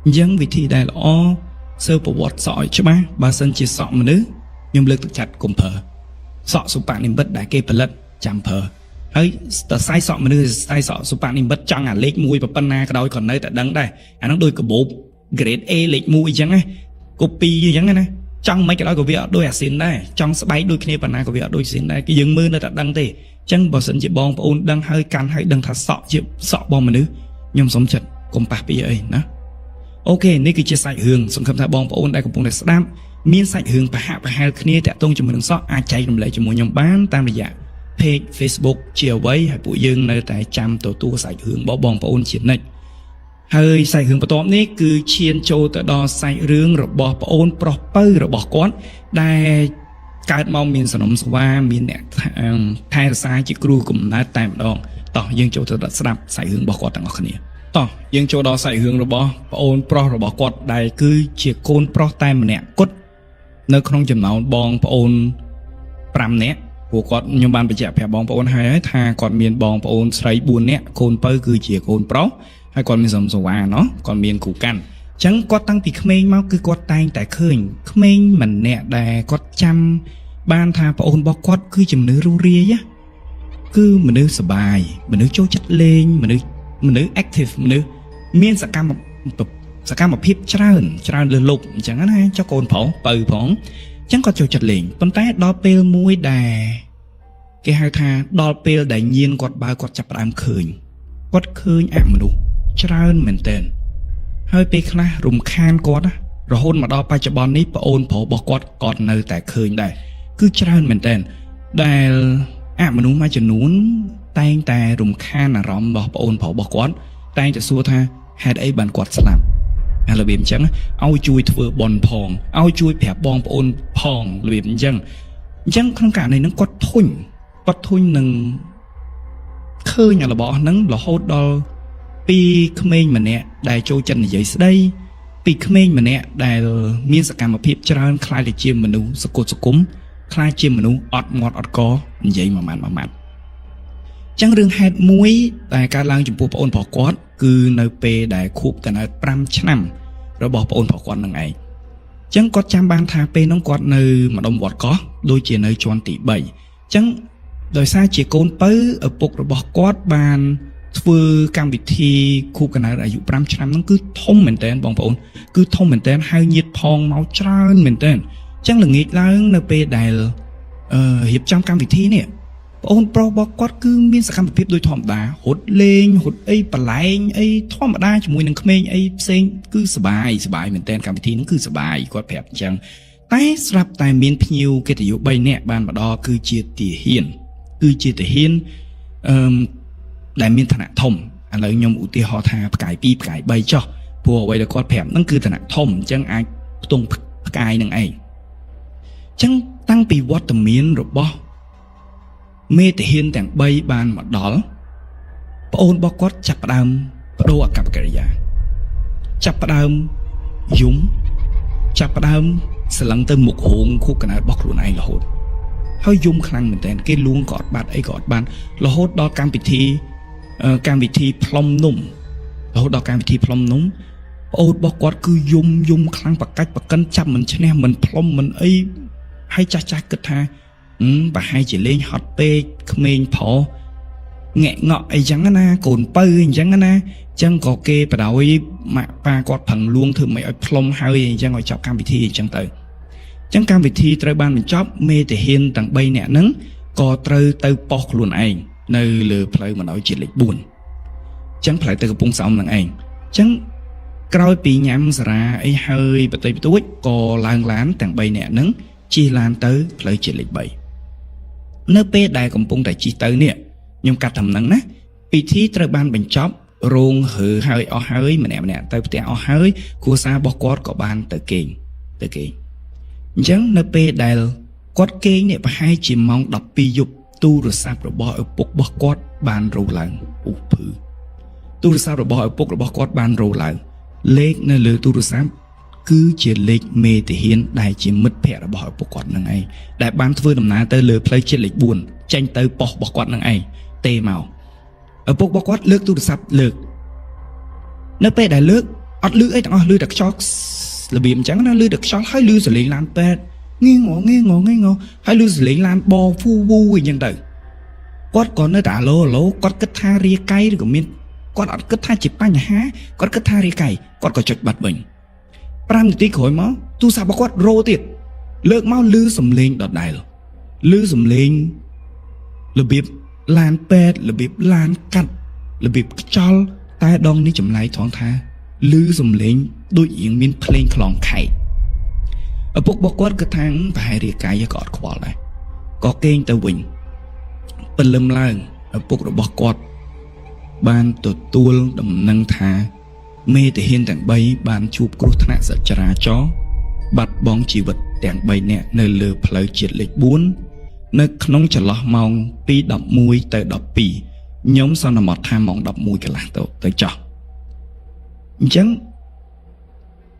អញ្ចឹងវិធីដែលល្អស៊ើបប្រវត្តិសក់ឲ្យច្បាស់បើសិនជាសក់មនុស្សខ្ញុំលើកទឹកចិត្តកុំប្រើសក់សុបនិមិត្តដែលគេផលិតចាំប្រើហើយតសៃសក់មនុស្សសៃសក់សុបនិមិត្តចង់អាលេខ1ប៉ុណ្ណាក៏ដោយក៏នៅតែដឹងដែរអាហ្នឹងដូចកាបូប grade A លេខ1អញ្ចឹងណា copy អញ្ចឹងណាចង់មិនក៏ដោយក៏វាអត់ដូចអាស៊ីនដែរចង់ស្បែកដូចគ្នាប៉ុណ្ណាក៏វាអត់ដូចស៊ីនដែរគឺយើងមើលនៅតែដឹងទេអញ្ចឹងបើសិនជាបងប្អូនដឹងហើយកាន់ហើយដឹងថាសក់ជាសក់បងមនុស្សខ្ញុំសុំចិត្តកុំប៉ះពីអីណា OK នេះគឺជាសាច់រឿងសង្ឃឹមថាបងប្អូនដែលកំពុងតែស្ដាប់មានសាច់រឿងប្រហាក់ប្រហែលគ្នាតាក់ទងជាមួយនឹងសក់អាចចែករំលែកជាមួយខ្ញុំបានតាមរយៈ page Facebook ជាអ្វីហើយពួកយើងនៅតែចាំទទួលសាច់រឿងរបស់បងប្អូនជានិច្ចហើយសាច់រឿងបន្ទាប់នេះគឺឈានចូលទៅដល់សាច់រឿងរបស់ប្អូនប្រុសពៅរបស់គាត់ដែលកើតមកមានសនំស្វាមានអ្នកថែរក្សាជាគ្រូកំណើតតែម្ដងតោះយើងចូលទៅដល់ស្ដាប់សាច់រឿងរបស់គាត់ទាំងអស់គ្នាតោះយើងចូលដល់សាច់រឿងរបស់ប្អូនប្រុសរបស់គាត់ដែលគឺជាកូនប្រុសតែម្នាក់គត់នៅក្នុងចំណោមបងប្អូន5នាក់ព្រោះគាត់ខ្ញុំបានបញ្ជាក់ប្រាប់បងប្អូនហើយហើយថាគាត់មានបងប្អូនស្រី4នាក់កូនពៅគឺជាកូនប្រុសហើយគាត់មានសំសវ៉ាណោះគាត់មានគ្រូកាន់អញ្ចឹងគាត់តាំងពីក្មេងមកគឺគាត់តែងតែឃើញក្មេងម្នាក់ដែលគាត់ចាំបានថាប្អូនរបស់គាត់គឺជាមនុស្សរស់រាយណាគឺមនុស្សសប្បាយមនុស្សចូលចិត្តលេងមនុស្សមនុស្ស active មនុស្សមានសកម្មសកម្មភាពច្រើនច្រើនលើសលប់អញ្ចឹងណាចុះកូនប្រុសពៅផងអញ្ចឹងគាត់ចូលចិត្តលេងប៉ុន្តែដល់ពេលមួយដែលគេហៅថាដល់ពេលដែលញៀនគាត់បើគាត់ចាប់ផ្ដើមឃើញគាត់ឃើញអមនុស្សច្រើនមែនទែនហើយពេលខ្លះរំខានគាត់ណារហូតមកដល់បច្ចុប្បន្ននេះប្អូនប្រុសរបស់គាត់គាត់នៅតែឃើញដែរគឺច្រើនមែនទែនដែលអមនុស្សមួយចំនួនតែងតែរំខានអារម្មណ៍របស់ប្អូនប្រុសរបស់គាត់តែងតែសួរថាហេតុអីបានគាត់ស្លាប់អារបៀបអញ្ចឹងឲ្យជួយធ្វើបន់ផងឲ្យជួយប្រាប់បងប្អូនផងរបៀបអញ្ចឹងអញ្ចឹងក្នុងករណីហ្នឹងគាត់ធុញគាត់ធុញនឹងឃើញអារបស់ហ្នឹងរហូតដល់ពីក្មេងម្នាក់ដែលចូលចិត្តនិយាយស្ដីពីក្មេងម្នាក់ដែលមានសកម្មភាពច្រើនក្លាយទៅជាមនុស្សសកលសង្គមក្លាយជាមនុស្សអត់មាត់អត់កនិយាយមួយម៉ាត់មួយម៉ាត់ចឹងរឿងហេតុមួយដែលកើតឡើងចំពោះប្អូនប្រុសគាត់គឺនៅពេលដែលខួបកណើត5ឆ្នាំរបស់ប្អូនប្រុសគាត់នឹងឯងចឹងគាត់ចាំបានថាពេលនោះគាត់នៅម្ដុំវត្តកោះដូចជានៅជាន់ទី3ចឹងដោយសារជាកូនពៅឪពុករបស់គាត់បានធ្វើកម្មវិធីខួបកណើតអាយុ5ឆ្នាំហ្នឹងគឺធំមែនតើបងប្អូនគឺធំមែនតើហើយញាតផងមកច្រើនមែនតើចឹងល្ងាចឡើងនៅពេលដែលរៀបចំកម្មវិធីនេះប្អូនប្រុសរបស់គាត់គឺមានសកម្មភាពដូចធម្មតារត់លេងរត់អីបលែងអីធម្មតាជាមួយនឹងក្មេងអីផ្សេងគឺសបាយសបាយមែនតើកម្មវិធីហ្នឹងគឺសបាយគាត់ប្រាប់អញ្ចឹងតែស្រាប់តែមានភ្ញៀវកិត្តិយស3នាក់បានមកដល់គឺជាទាហានគឺជាទាហានអឺដែលមានឋានៈធំឥឡូវខ្ញុំឧទាហរណ៍ថាផ្កាយ2ផ្កាយ3ចុះព្រោះអ្វីដែលគាត់ប្រាប់ហ្នឹងគឺឋានៈធំអញ្ចឹងអាចផ្ទង់ផ្កាយនឹងឯងអញ្ចឹងតាំងពីវត្តមានរបស់មេទាហានទាំង3បានមកដល់ប្អូនរបស់គាត់ចាប់ផ្ដើមបដូរអាកប្បកិរិយាចាប់ផ្ដើមយំចាប់ផ្ដើមស្រឡឹងទៅមុខរោងខួបកណើតរបស់ខ្លួនឯងរហូតហើយយំខ្លាំងមែនតើគេលួងក៏អត់បាត់អីក៏អត់បានរហូតដល់កម្មវិធីកម្មវិធីផ្លុំនំរហូតដល់កម្មវិធីផ្លុំនំប្អូនរបស់គាត់គឺយំយំខ្លាំងបកាច់បកិនចាប់មិនឈ្នះមិនផ្លុំមិនអីហើយចាស់ចាស់គិតថាប្រហែលជាលេងហត់ពេកក្មេងប្រុសងាក់ងក់អីចឹងណាកូនពៅអញ្ចឹងណាអញ្ចឹងក៏គេបដ ாய் ម៉ាក់ប៉ាគាត់ប្រឹងលួងធ្វើមិនឲ្យផ្លុំហើយអញ្ចឹងឲ្យចប់កម្មវិធីអញ្ចឹងទៅអញ្ចឹងកម្មវិធីត្រូវបានបញ្ចប់មេទាហានទាំង3នាក់ហ្នឹងក៏ត្រូវទៅប៉ុស្តិ៍ខ្លួនឯងនៅលើផ្លូវបណ្ដោយជាតិលេខ4អញ្ចឹងផ្លូវទៅកំពង់សោមនឹងឯងអញ្ចឹងក្រោយពីញ៉ាំសារ៉ាអីហើយបតិបទួចក៏ឡើងឡានទាំង3នាក់ហ្នឹងជិះឡានទៅផ្លូវជាតិលេខ3នៅពេលដែលកំពុងតែជិះទៅនេះខ្ញុំកាត់តំណឹងណាពិធីត្រូវបានបញ្ចប់រោងរើហើយអស់ហើយម្នាក់ម្នាក់ទៅផ្ទះអស់ហើយគ្រួសាររបស់គាត់ក៏បានទៅគេងទៅគេងអញ្ចឹងនៅពេលដែលគាត់គេងនេះប្រហែលជាម៉ោង12យប់ទូរស័ព្ទរបស់ឪពុករបស់គាត់បានរោឡើងឧភឺទូរស័ព្ទរបស់ឪពុករបស់គាត់បានរោឡើងលេខនៅលើទូរស័ព្ទគឺជាលេខមេទាហានដែលជាមិត្តភ័ក្តិរបស់ឪពុកគាត់នឹងឯងដែលបានធ្វើដំណើរទៅលើផ្លូវជាតិលេខ4ចេញទៅប៉ុស្តិ៍របស់គាត់នឹងឯងទេមកឪពុករបស់គាត់លើកទូរស័ព្ទលើកនៅពេលដែលលើកអត់លឺអីទាំងអស់លឺតែខ្យល់របៀបអញ្ចឹងណាលឺតែខ្យល់ហើយលឺសលេងឡានពេទ្យងីងងងងងងហើយលឺសលេងឡានបហ្វូវូអញ្ចឹងទៅគាត់ក៏នៅតែអាឡូអាឡូគាត់គិតថារាកៃឬក៏មានគាត់អត់គិតថាជាបញ្ហាគាត់គិតថារាកៃគាត់ក៏ចុចបាត់វិញ5នាទីក្រោយមកទូរស័ព្ទរបស់គាត់រោទៀតលើកមកលឺសំឡេងដដែលលឺសំឡេងរបៀបឡានពេទ្យរបៀបឡានកាត់របៀបខ្យល់តែដងនេះចម្លែកត្រង់ថាលឺសំឡេង ដូចរៀងមានភ្លេងខ្លងខែកឪពុករបស់គាត់គឺថាប្រហែលរាកាយក៏អត់ខ្វល់ដែរក៏គេងទៅវិញព្រលឹមឡើងឪពុករបស់គាត់បានទទួលដំណឹងថាមេទាហានទាំង3បានជួបគ្រោះថ្នាក់ចរាចរណ៍បាត់បង់ជីវិតទាំង3នាក់នៅលើផ្លូវជាតិលេខ4នៅក្នុងចន្លោះម៉ោងពី11ទៅ12ខ្ញុំសន្មតថាម៉ោង11កន្លះទៅចោះអញ្ចឹង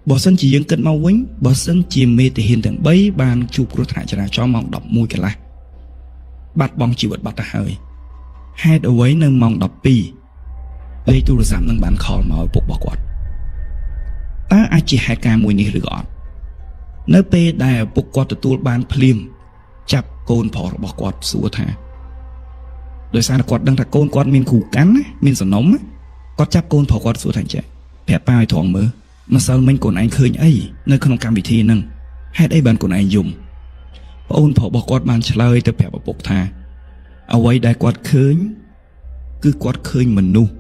បើសិនជាយើងគិតមកវិញបើសិនជាមេទាហានទាំង3បានជួបគ្រោះថ្នាក់ចរាចរណ៍ម៉ោង11កន្លះបាត់បង់ជីវិតបាត់ទៅហើយហេតុអ្វីនៅម៉ោង12លេខទូរស័ព្ទនឹងបាន call មកឪពុករបស់គាត់តើអាចជាហេតុការណ៍មួយនេះឬក៏អត់នៅពេលដែលឪពុកគាត់ទទួលបានភ្លាមចាប់កូនប្រុសរបស់គាត់សួរថាដោយសារតែគាត់ដឹងថាកូនគាត់មានគ្រូកាន់ណាមានសំណុំណាគាត់ចាប់កូនប្រុសគាត់សួរថាចេះប្រាប់ប៉ាឲ្យត្រង់មើលម្សិលមិញកូនឯងឃើញអីនៅក្នុងកម្មវិធីហ្នឹងហេតុអីបានកូនឯងយំប្អូនប្រុសរបស់គាត់បានឆ្លើយទៅប្រាប់ឪពុកថាអ្វីដែលគាត់ឃើញគឺគាត់ឃើញមនុស្ស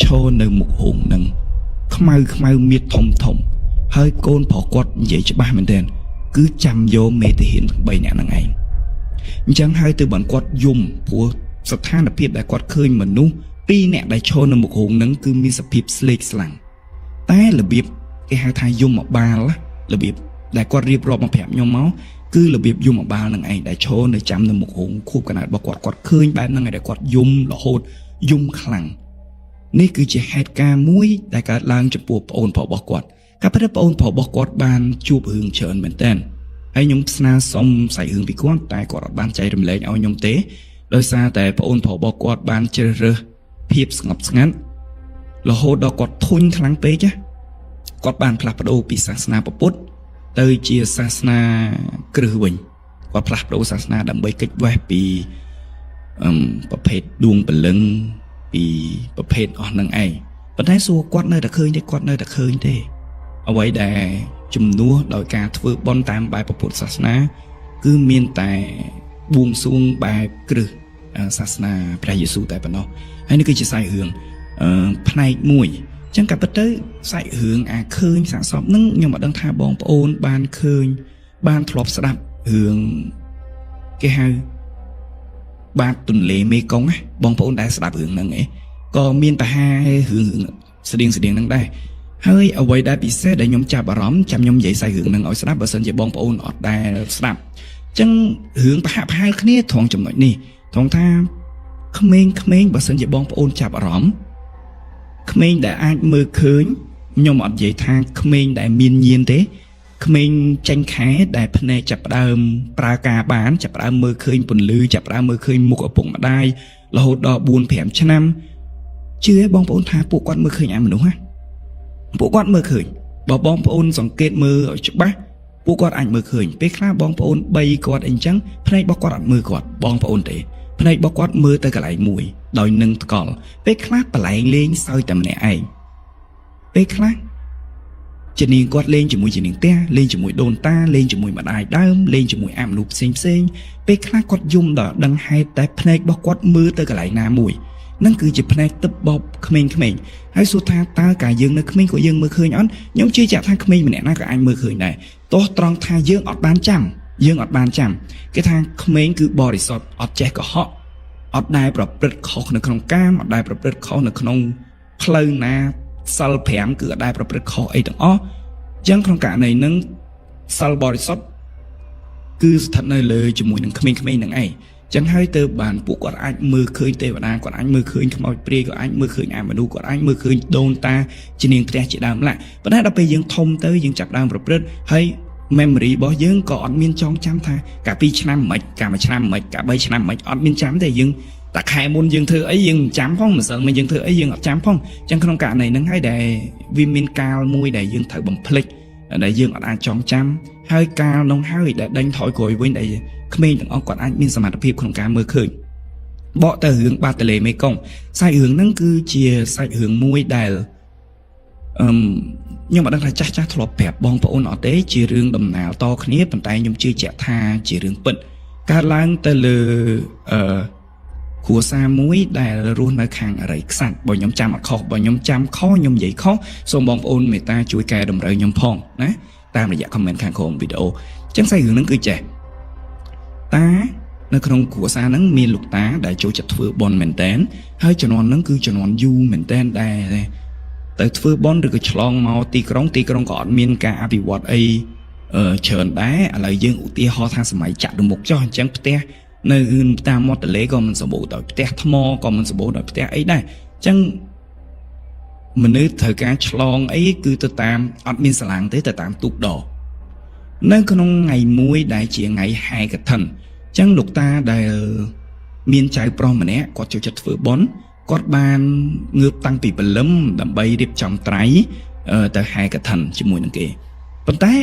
ឈរនៅមុខរោងហ្នឹងខ្មៅខ្មៅមៀតធំធំហើយកូនប្រុសគាត់និយាយច្បាស់មែនទែនគឺចាំយកមេទាហានទាំង3នាក់ហ្នឹងឯងអញ្ចឹងហើយទៅបានគាត់យំព្រោះស្ថានភាពដែលគាត់ឃើញមនុស្សពីរនាក់ដែលឈរនៅមុខរោងហ្នឹងគឺមានសភាពស្លេកស្លាំងតែរបៀបគេហៅថាយមបាលរបៀបដែលគាត់រៀបរាប់មកប្រាប់ខ្ញុំមកគឺរបៀបយមបាលនឹងឯងដែលឈរនៅចាំនៅមុខរោងខួបកណើតរបស់គាត់គាត់ឃើញបែបហ្នឹងឯងដែលគាត់យំរហូតយំខ្លាំងនេះគឺជាហេតុការណ៍មួយដែលកើតឡើងចំពោះប្អូនប្រុសរបស់គាត់កាលពីប្អូនប្រុសរបស់គាត់បានជួបរឿងច្រើនមែនតើហើយខ្ញុំស្នើសុំសាច់រឿងពីគាត់តែគាត់អត់បានចែករំលែកឲ្យខ្ញុំទេដោយសារតែប្អូនប្រុសរបស់គាត់បានជ្រើសរើសភាពស្ងប់ស្ងាត់រហូតដល់គាត់ធុញខ្លាំងពេកណាគាត់បានផ្លាស់ប្ដូរពីសាសនាពុទ្ធទៅជាសាសនាគ្រឹះវិញគាត់ផ្លាស់ប្ដូរសាសនាដើម្បីគេចវេះពីប្រភេទដួងព្រលឹងពីប្រភេទអស់នឹងឯងប៉ុន្តែសួរគាត់នៅតែឃើញទេគាត់នៅតែឃើញទេអ្វីដែលជំនួសដោយការធ្វើបុណ្យតាមបែបពុទ្ធសាសនាគឺមានតែបួងសួងបែបគ្រឹះសាសនាព្រះយេស៊ូវតែប៉ុណ្ណោះហើយនេះគឺជាសាច់រឿងផ្នែកមួយអញ្ចឹងក៏ពិតទៅសាច់រឿងអាឃើញសាកសពនឹងខ្ញុំអត់ដឹងថាបងប្អូនបានឃើញបានធ្លាប់ស្ដាប់រឿងគេហៅបាតទន្លេមេគង្គណាបងប្អូនដែលស្ដាប់រឿងហ្នឹងឯងក៏មានប្រហែលរឿងស្តៀងហ្នឹងដែរហើយអ្វីដែលពិសេសដែលខ្ញុំចាប់អារម្មណ៍ចាំខ្ញុំនិយាយសាច់រឿងហ្នឹងឲ្យស្ដាប់បើសិនជាបងប្អូនអត់ដែលស្ដាប់អញ្ចឹងរឿងប្រហាក់ប្រហែលគ្នាត្រង់ចំណុចនេះត្រង់ថាក្មេងៗបើសិនជាបងប្អូនចាប់អារម្មណ៍ក្មេងដែលអាចមើលឃើញខ្ញុំអត់និយាយថាក្មេងដែលមានញៀនទេក្មេងចាញ់ខែដែលភ្នែកចាប់ផ្ដើមប្រើការបានចាប់ផ្ដើមមើលឃើញពន្លឺចាប់ផ្ដើមមើលឃើញមុខឪពុកម្ដាយរហូតដល់4 5ឆ្នាំជឿបងប្អូនថាពួកគាត់មើលឃើញអាមនុស្សណាពួកគាត់មើលឃើញបើបងប្អូនសង្កេតមើលឲ្យច្បាស់ពួកគាត់អាចមើលឃើញពេលខ្លះបងប្អូន3គាត់អីចឹងភ្នែករបស់គាត់អត់មើលគាត់បងប្អូនទេភ្នែករបស់គាត់មើលទៅកន្លែងមួយដោយនឹងថ្កល់ពេលខ្លះបលែងលេងសើចតែម្នាក់ឯងពេលខ្លះជានាងគាត់លេងជាមួយជានាងផ្ទះលេងជាមួយដូនតាលេងជាមួយម្ដាយដើមលេងជាមួយអាមនុស្សផ្សេងផ្សេងពេលខ្លះគាត់យំដល់ដឹងហេតុតែភ្នែករបស់គាត់មើលទៅកន្លែងណាមួយនឹងគឺជាភ្នែកទឹកបបក្មេងៗហើយសួរថាតើកាលយើងនៅក្មេងក៏យើងមើលឃើញអត់ខ្ញុំជឿជាក់ថាក្មេងម្នាក់ណាក៏អាចមើលឃើញដែរទោះត្រង់ថាយើងអត់បានចាំយើងអត់បានចាំគេថាក្មេងគឺបរិសុទ្ធអត់ចេះកុហកអត់ដែលប្រព្រឹត្តខុសនៅក្នុងកាមអត់ដែលប្រព្រឹត្តខុសនៅក្នុងផ្លូវណាសិល5គឺអត់ដែលប្រព្រឹត្តខុសអីទាំងអស់អញ្ចឹងក្នុងករណីហ្នឹងសិលបរិសុទ្ធគឺស្ថិតនៅលើជាមួយនឹងក្មេងៗហ្នឹងឯងចឹងហើយទៅបានពួកគាត់អាចមើលឃើញទេវតាគាត់អាចមើលឃើញខ្មោចព្រាយគាត់អាចមើលឃើញអាមនុស្សគាត់អាចមើលឃើញដូនតាជានាងផ្ទះជាដើមឡាប៉ុន្តែដល់ពេលយើងធំទៅយើងចាប់ដើមប្រព្រឹត្តហើយ memory របស់យើងក៏អត់មានចងចាំថាកាល2ឆ្នាំមិនកាល1ឆ្នាំមិនកាល3ឆ្នាំមិនអត់មានចាំទេយើងតែខែមុនយើងធ្វើអីយើងមិនចាំផងម្សិលមិញយើងធ្វើអីយើងអត់ចាំផងចឹងក្នុងករណីហ្នឹងហើយដែលវាមានកាលមួយដែលយើងត្រូវបំភ្លេចដែលយើងអត់អាចចងចាំហើយកាលនោះហើយដែលដេញថយក្រោយវិញដែលក្មេងទាំងអស់គាត់អាចមានសមត្ថភាពក្នុងការមើលឃើញបកទៅរឿងបាតលេមេគង្គសាច់រឿងហ្នឹងគឺជាសាច់រឿងមួយដែលអឺខ្ញុំអត់ដឹងថាចាស់ចាស់ធ្លាប់ប្រាប់បងប្អូនអត់ទេជារឿងដំណើរតគ្នាប៉ុន្តែខ្ញុំជឿជាក់ថាជារឿងពិតកើតឡើងទៅលើអឺ គ្រួសារមួយដែលរស់នៅខាងអរិយក្សត្របើខ្ញុំចាំអត់ខុសបើខ្ញុំចាំខុសខ្ញុំនិយាយខុសសូមបងប្អូនមេត្តាជួយកែតម្រូវខ្ញុំផងណាតាមរយៈ comment ខាងក្រោមវីដេអូអញ្ចឹងសាច់រឿងហ្នឹងគឺចេះតានៅក្នុងគ្រួសារហ្នឹងមានលោកតាដែលចូលចិត្តធ្វើបុណ្យមែនតែនហើយជំនាន់ហ្នឹងគឺជំនាន់យូរមែនតែនដែលទៅធ្វើបុណ្យឬក៏ឆ្លងមកទីក្រុងទីក្រុងក៏អត់មានការអភិវឌ្ឍអីច្រើនដែរឥឡូវយើងឧទាហរណ៍ថាសម័យចតុមុខចុះអញ្ចឹងផ្ទះនៅតាមមាត់ទន្លេក៏មិនសម្បូរដោយផ្ទះថ្មក៏មិនសម្បូរដោយផ្ទះអីដែរអញ្ចឹងមនុស្សត្រូវការឆ្លងអីគឺទៅតាមអត់មានសាឡាងទេទៅតាមទូកដនៅក្នុងថ្ងៃមួយដែលជាថ្ងៃហែកឋិនអញ្ចឹងលោកតាដែលមានចៅប្រុសម្នាក់គាត់ចូលចិត្តធ្វើបុណ្យគាត់បានងើបតាំងពីព្រលឹមដើម្បីរៀបចំត្រៃទៅហែកឋិនជាមួយនឹងគេប៉ុន្តែ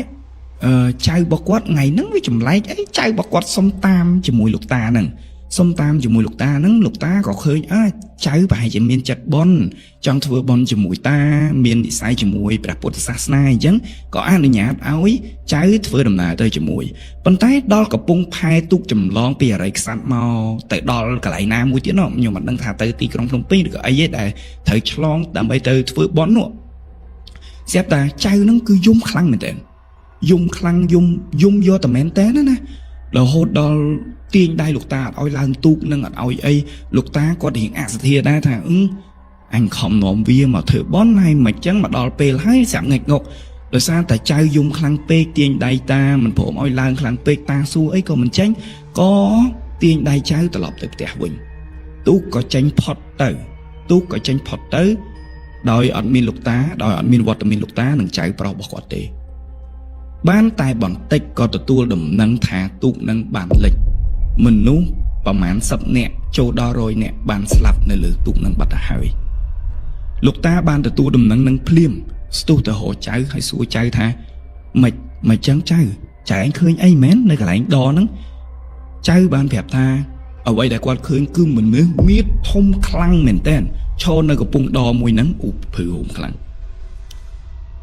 ចៅរបស់គាត់ថ្ងៃហ្នឹងវាចម្លែកអីចៅរបស់គាត់សុំតាមជាមួយលោកតាហ្នឹងសុំតាមជាមួយលោកតាហ្នឹងលោកតាក៏ឃើញអើចៅប្រហែលជាមានចិត្តបុណ្យចង់ធ្វើបុណ្យជាមួយតាមាននិស្ស័យជាមួយព្រះពុទ្ធសាសនាអញ្ចឹងក៏អនុញ្ញាតឲ្យចៅធ្វើដំណើរទៅជាមួយប៉ុន្តែដល់កំពង់ផែទូកចម្លងពីអរិយក្សត្រមកទៅដល់កន្លែងណាមួយទៀតនោះខ្ញុំមិនដឹងថាទៅទីក្រុងភ្នំពេញឬក៏អីទេដែលត្រូវឆ្លងដើម្បីទៅធ្វើបុណ្យនោះស្រាប់តែចៅហ្នឹងគឺយំខ្លាំងមែនទែនយំខ្លាំងយំយំយកតែមែនតើណាណារហូតដល់ទាញដៃលោកតាអត់ឲ្យឡើងទូកនឹងអត់ឲ្យអីលោកតាគាត់រៀងអសធាដែរថាអឺអញខំនាំវាមកធ្វើបុណ្យហើយមិនចឹងមកដល់ពេលហើយស្រាប់ងិចងុកដោយសារតែចៅយំខ្លាំងពេកទាញដៃតាមិនព្រមឲ្យឡើងខ្លាំងពេកតាសួរអីក៏មិនចេញក៏ទាញដៃចៅត្រឡប់ទៅផ្ទះវិញទូកក៏ចេញផុតទៅទូកក៏ចេញផុតទៅដោយអត់មានលោកតាដោយអត់មានវត្តមានលោកតានិងចៅប្រុសរបស់គាត់ទេបានតែបន្តិចក៏ទទួលដំណឹងថាទូកនឹងបានលិចមនុស្សប្រមាណ10នាក់ចូលដល់100នាក់បានស្លាប់នៅលើទូកនឹងបាត់ទៅហើយលោកតាបានទទួលដំណឹងនឹងភ្លាមស្ទុះទៅរកចៅហើយសួរចៅថាមិនមិនចឹងចៅចៅឯងឃើញអីមែននៅកន្លែងដហ្នឹងចៅបានប្រាប់ថាអ្វីដែលគាត់ឃើញគឺមនុស្សមៀតធំខ្លាំងមែនតើឈរនៅកំពង់ដមួយហ្នឹងឧបព្រឺហូមខ្លាំង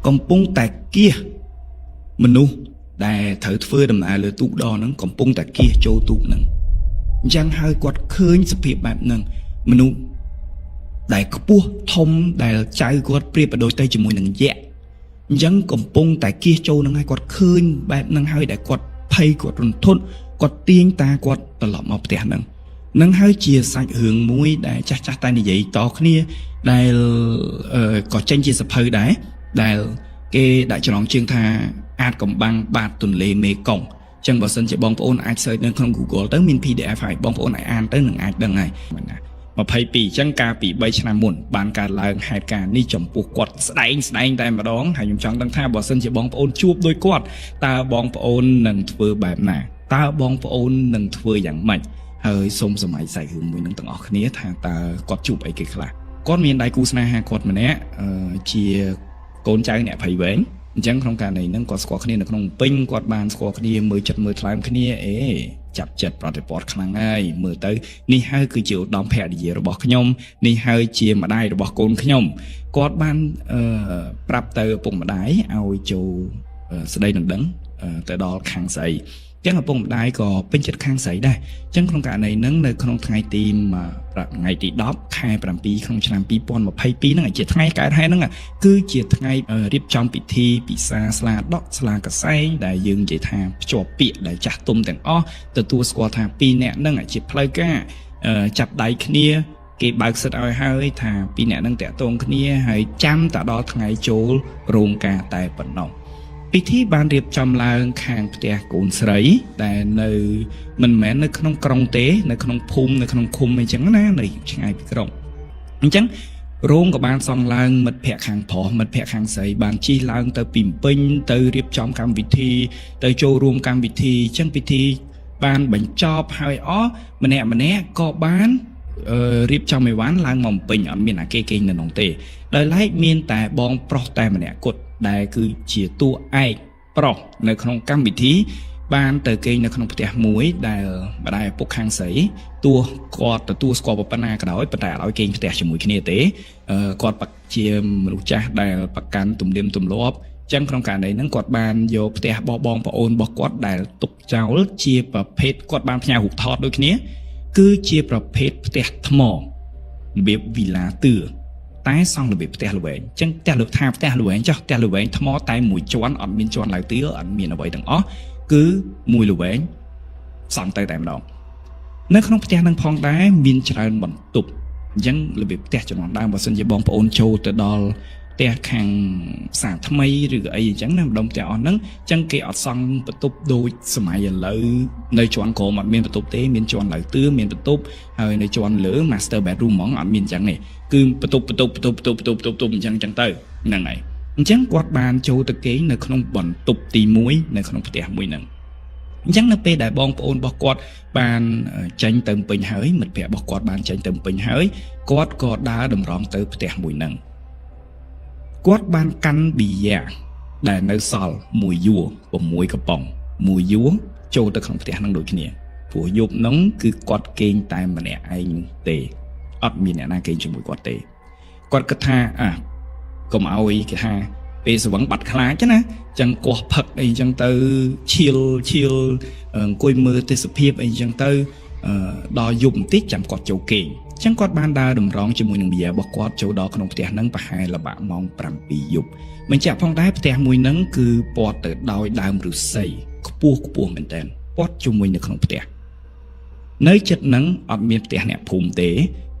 កំពុងតែគៀសមនុស្សដែលត្រូវធ្វើដំណើរលើទូកដហ្នឹងកំពុងតែគៀសចូលទូកហ្នឹងអញ្ចឹងហើយគាត់ឃើញសភាពបែបហ្នឹងមនុស្សដែលខ្ពស់ធំដែលចៅគាត់ប្រៀបប្រដូចទៅជាមួយនឹងយក្សអញ្ចឹងកំពុងតែគៀសចូលហ្នឹងហើយគាត់ឃើញបែបហ្នឹងហើយដែលគាត់ភ័យគាត់រន្ធត់គាត់ទាញតាគាត់ត្រឡប់មកផ្ទះហ្នឹងនឹងហើយជាសាច់រឿងមួយដែលចាស់ចាស់តែនិយាយតគ្នាដែលក៏ចេញជាសភៅដែរដែលគេដាក់ចំណងជើងថាអាចកំបាំងបាតទន្លេមេគង្គចឹងបើសិនជាបងប្អូនអាច search នៅក្នុង Google ទៅមាន PDF ហើយបងប្អូនអាចអានទៅនឹងអាចដឹងហើយណា22ចឹងកាលពី3ឆ្នាំមុនបានកើតឡើងហេតុការណ៍នេះចំពោះគាត់ស្ដែងស្ដែងតែម្ដងហើយខ្ញុំចង់ដឹងថាបើសិនជាបងប្អូនជួបដោយគាត់តើបងប្អូននឹងធ្វើបែបណាតើបងប្អូននឹងធ្វើយ៉ាងម៉េចហើយសូមសម័យសាច់រឿងមួយនឹងទាំងអស់គ្នាថាតើគាត់ជួបអីគេខ្លះគាត់មានដៃគូស្នេហាគាត់ម្នាក់ជាកូនចៅអ្នកភ័យវែងអញ្ចឹងក្នុងករណីហ្នឹងគាត់ស្គាល់គ្នានៅក្នុងពេញគាត់បានស្គាល់គ្នាមើលចិត្តមើលថ្លើមគ្នាអេចាប់ចិត្តប្រតិបត្តិខ្លាំងហើយមើលទៅនេះហើយគឺជាឧត្តមភរិយារបស់ខ្ញុំនេះហើយជាម្ដាយរបស់កូនខ្ញុំគាត់បានអឺប្រាប់ទៅឪពុកម្ដាយឲ្យចូលស្ដីដណ្ដឹងទៅដល់ខាងស្រីចឹងឪពុកម្ដាយក៏ពេញចិត្តខាងស្រីដែរចឹងក្នុងករណីហ្នឹងនៅក្នុងថ្ងៃទីថ្ងៃទី10ខែ7ក្នុងឆ្នាំ2022ហ្នឹងជាថ្ងៃកើតហេតុហ្នឹងគឺជាថ្ងៃរៀបចំពិធីពិសាស្លាដកស្លាកសែងដែលយើងនិយាយថាភ្ជាប់ពាក្យដែលចាស់ទុំទាំងអស់ទទួលស្គាល់ថាពីរនាក់ហ្នឹងជាផ្លូវការចាប់ដៃគ្នាគេបើកសិទ្ធឲ្យហើយថាពីរនាក់ហ្នឹងតាក់ទងគ្នាហើយចាំតែដល់ថ្ងៃចូលរោងការតែប៉ុណ្ណោះពិធីបានរៀបចំឡើងខាងផ្ទះកូនស្រីដែលនៅមិនមែននៅក្នុងក្រុងទេនៅក្នុងភូមិនៅក្នុងឃុំអីចឹងណានៅឆ្ងាយពីក្រុងអញ្ចឹងរោងក៏បានសង់ឡើងមិត្តភ័ក្តិខាងប្រុសមិត្តភ័ក្តិខាងស្រីបានជិះឡើងទៅពីពេញទៅរៀបចំកម្មវិធីទៅចូលរួមកម្មវិធីអញ្ចឹងពិធីបានបញ្ចប់ហើយអស់ម្នាក់ម្នាក់ក៏បានរៀបចំអីវ៉ាន់ឡើងមកពេញអត់មានអាគេគេងនៅក្នុងទេដោយឡែកមានតែបងប្រុសតែម្នាក់គត់ដែលគឺជាតួឯកប្រុសនៅក្នុងកម្មវិធីបានទៅគេងនៅក្នុងផ្ទះមួយដែលម្ដាយឪពុកខាងស្រីទោះគាត់ទទួលស្គាល់ប៉ុណ្ណាក៏ដោយប៉ុន្តែអត់ឲ្យគេងផ្ទះជាមួយគ្នាទេគាត់ជាមនុស្សចាស់ដែលប្រកាន់ទំនៀមទម្លាប់ចឹងក្នុងករណីហ្នឹងគាត់បានយកផ្ទះរបស់បងប្អូនរបស់គាត់ដែលទុកចោលជាប្រភេទគាត់បានផ្ញើរូបថតដូចគ្នា គឺជាប្រភេទផ្ទះថ្មរបៀបវីឡាទឿតែសង់របៀបផ្ទះល្វែងអញ្ចឹងផ្ទះលើថាផ្ទះល្វែងចុះផ្ទះល្វែងថ្មតែមួយជាន់អត់មានជាន់ឡើងទឿអត់មានអ្វីទាំងអស់គឺមួយល្វែងសង់ទៅតែម្ដងនៅក្នុងផ្ទះនឹងផងដែរមានច្រើនបន្ទប់អញ្ចឹងរបៀបផ្ទះជំនាន់ដើមបើសិនជាបងប្អូនចូលទៅដល់ផ្ទះខាងផ្សារថ្មីឬក៏អីអញ្ចឹងណាម្ដុំផ្ទះអស់ហ្នឹងអញ្ចឹងគេអត់សង់បន្ទប់ដូចសម័យឥឡូវនៅជាន់ក្រោមអត់មានបន្ទប់ទេមានជាន់លើទឿមានបន្ទប់ហើយនៅជាន់លើ master bedroom ហ្មងអត់មានអញ្ចឹងទេគឺបន្ទប់បន្ទប់បន្ទប់បន្ទប់បន្ទប់បន្ទប់បន្ទប់អញ្ចឹងអញ្ចឹងទៅហ្នឹងហើយអញ្ចឹងគាត់បានចូលទៅគេងនៅក្នុងបន្ទប់ទី1នៅក្នុងផ្ទះមួយហ្នឹងអញ្ចឹងនៅពេលដែលបងប្អូនរបស់គាត់បានចេញទៅពេញហើយមិត្តភ័ក្តិរបស់គាត់បានចេញទៅពេញហើយគាត់ក៏ដើរតម្រង់ទៅផ្ទះមួយហ្នឹងគាត់បានកាន់ប៊ីយ៉ាដែលនៅសល់មួយយួរ6កំប៉ុងមួយយួរចូលទៅក្នុងផ្ទះហ្នឹងដូចគ្នាព្រោះយប់ហ្នឹងគឺគាត់គេងតែម្នាក់ឯងទេអត់មានអ្នកណាគេងជាមួយគាត់ទេគាត់គិតថាអាកុំឲ្យគេថាពេលស្វឹងបាត់ខ្លាចណាចឹងកោះផឹកអីចឹងទៅឈៀលឈៀលអង្គុយមើលទេសភាពអីចឹងទៅដល់យប់បន្តិចចាំគាត់ចូលគេងចឹងគាត់បានដើរតម្រង់ជាមួយនឹងប៊ីយ៉ារបស់គាត់ចូលដល់ក្នុងផ្ទះហ្នឹងប្រហែលល្បាក់ម៉ោង7យប់បញ្ជាក់ផងដែរផ្ទះមួយហ្នឹងគឺព័ទ្ធទៅដោយដើមឫស្សីខ្ពស់ខ្ពស់មែនតើព័ទ្ធជាមួយនៅក្នុងផ្ទះនៅចិត្តហ្នឹងអត់មានផ្ទះអ្នកភូមិទេ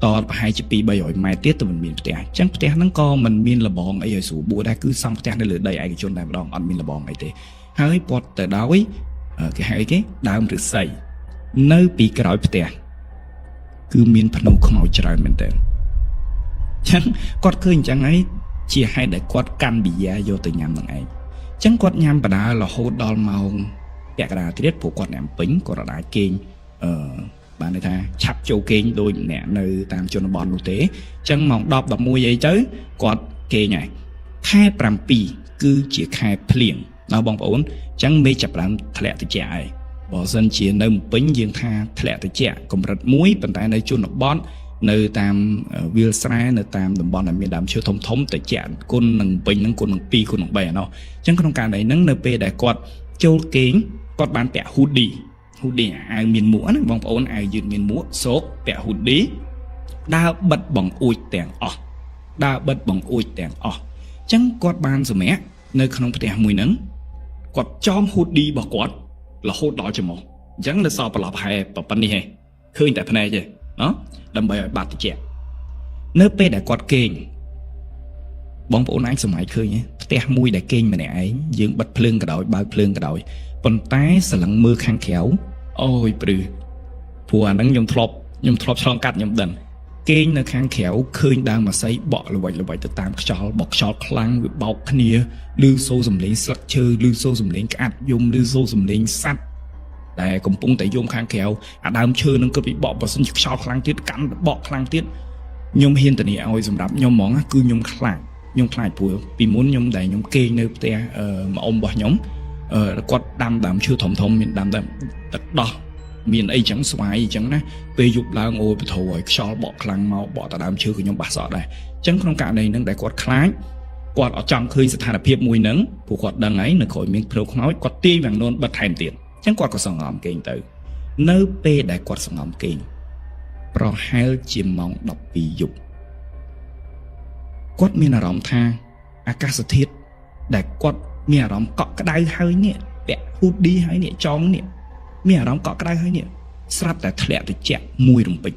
តប្រហែលជា2 300ម៉ែត្រទៀតទៅមិនមានផ្ទះអញ្ចឹងផ្ទះហ្នឹងក៏មិនមានលបងអីឲ្យស្រួលបួដែរគឺសង់ផ្ទះនៅលើដីឯកជនតែម្ដងអត់មានលបងអីទេហើយព័ទ្ធទៅដោយគេហៅអីគេដើមឫស្សីនៅពីក្រោយផ្ទះគឺមានភ្នំខ្មោចច្រើនមែនតើអញ្ចឹងគាត់ឃើញអញ្ចឹងហើយជាហេតុដែលគាត់កាន់ប៊ីយ៉ាយកទៅញ៉ាំនឹងឯងអញ្ចឹងគាត់ញ៉ាំបដារហូតដល់ម៉ោងពាក់កណ្ដាលទៀតព្រោះគាត់អ្នកពេញគាត់អាចគេងអឺបានន័យថាឆាប់ចូលគេងដូចអ្នកនៅតាមជនបទនោះទេអញ្ចឹងម៉ោង10 11អីទៅគាត់គេងហើយខែ7គឺជាខែភ្លៀងដល់បងប្អូនអញ្ចឹងមេឃចាប់ផ្ដើមធ្លាក់ត្រជាក់ហើយបើសិនជានៅពេញយើងថាធ្លាក់ត្រជាក់កម្រិតមួយប៉ុន្តែនៅជនបទនៅតាមវាលស្រែនៅតាមតំបន់ដែលមានដើមឈើធំធំត្រជាក់គុណនឹងពេញនឹងគុណនឹង2គុណនឹង3អានោះអញ្ចឹងក្នុងករណីហ្នឹងនៅពេលដែលគាត់ចូលគេងគាត់បានពាក់ hoodie hoodie អាវមានមួកណាបងប្អូនអាវយឺតមានមួកសោកពាក់ hoodie ដើរបិទបង្អួចទាំងអស់ដើរបិទបង្អួចទាំងអស់អញ្ចឹងគាត់បានសម្រាកនៅក្នុងផ្ទះមួយហ្នឹងគាត់ចង hoodie របស់គាត់រហូតដល់ច្រមុះអញ្ចឹងនៅសល់ប្រឡប់ហែប៉ុណ្នេះហេឃើញតែភ្នែកទេណោះដើម្បីឲ្យបាត់ត្រជាក់នៅពេលដែលគាត់គេងបងប្អូនអាចសម័យឃើញផ្ទះមួយដែលគេងម្នាក់ឯងយើងបិទភ្លើងក៏ដោយបើកភ្លើងក៏ដោយប៉ុន្តែសលឹងមើលខាងក្រៅអូយព្រឺព្រោះអាហ្នឹងខ្ញុំធ្លាប់ខ្ញុំធ្លាប់ឆ្លងកាត់ខ្ញុំដឹងគេងនៅខាងក្រៅឃើញដើមអាស័យបក់ល្វិចល្វិចទៅតាមខ្យល់បក់ខ្យល់ខ្លាំងវាបោកគ្នាឮសូរសំឡេងស្លឹកឈើឮសូរសំឡេងក្អាត់យំឮសូរសំឡេងសត្វដែលកំពុងតែយំខាងក្រៅអាដើមឈើនឹងក៏ពីបក់បើសិនជាខ្យល់ខ្លាំងទៀតកាន់បក់ខ្លាំងទៀតខ្ញុំហ៊ានធានាឲ្យសម្រាប់ខ្ញុំហ្មងគឺខ្ញុំខ្លាចខ្ញុំខ្លាចព្រោះពីមុនខ្ញុំដែលខ្ញុំគេងនៅផ្ទះម្អុំរបស់ខ្ញុំគាត់ដាំដើមឈើធំធំមានដាំដើមទឹកដោះមានអីចឹងស្វាយអញ្ចឹងណាពេលយប់ឡើងអូយបធោឲ្យខ្យល់បក់ខ្លាំងមកបក់តដើមឈើក៏ខ្ញុំបាសសក់ដែរអញ្ចឹងក្នុងករណីហ្នឹងដែលគាត់ខ្លាចគាត់អត់ចង់ឃើញស្ថានភាពមួយហ្នឹងព្រោះគាត់ដឹងហើយនៅក្រោយមានភ្លើងខ្មោចគាត់ទាញវាំងនួនបិទថែមទៀតអញ្ចឹងគាត់ក៏សង្ងំគេងទៅនៅពេលដែលគាត់សង្ងំគេងប្រហែលជាម៉ោង12យប់គាត់មានអារម្មណ៍ថាអាកាសធាតុដែលគាត់មានអារម្មណ៍កក់ក្ដៅហើយនេះពាក់ hoodie ហើយនេះចងនេះមានអារម្មណ៍កក់ក្ដៅហើយនេះស្រាប់តែធ្លាក់ត្រជាក់មួយរំពេច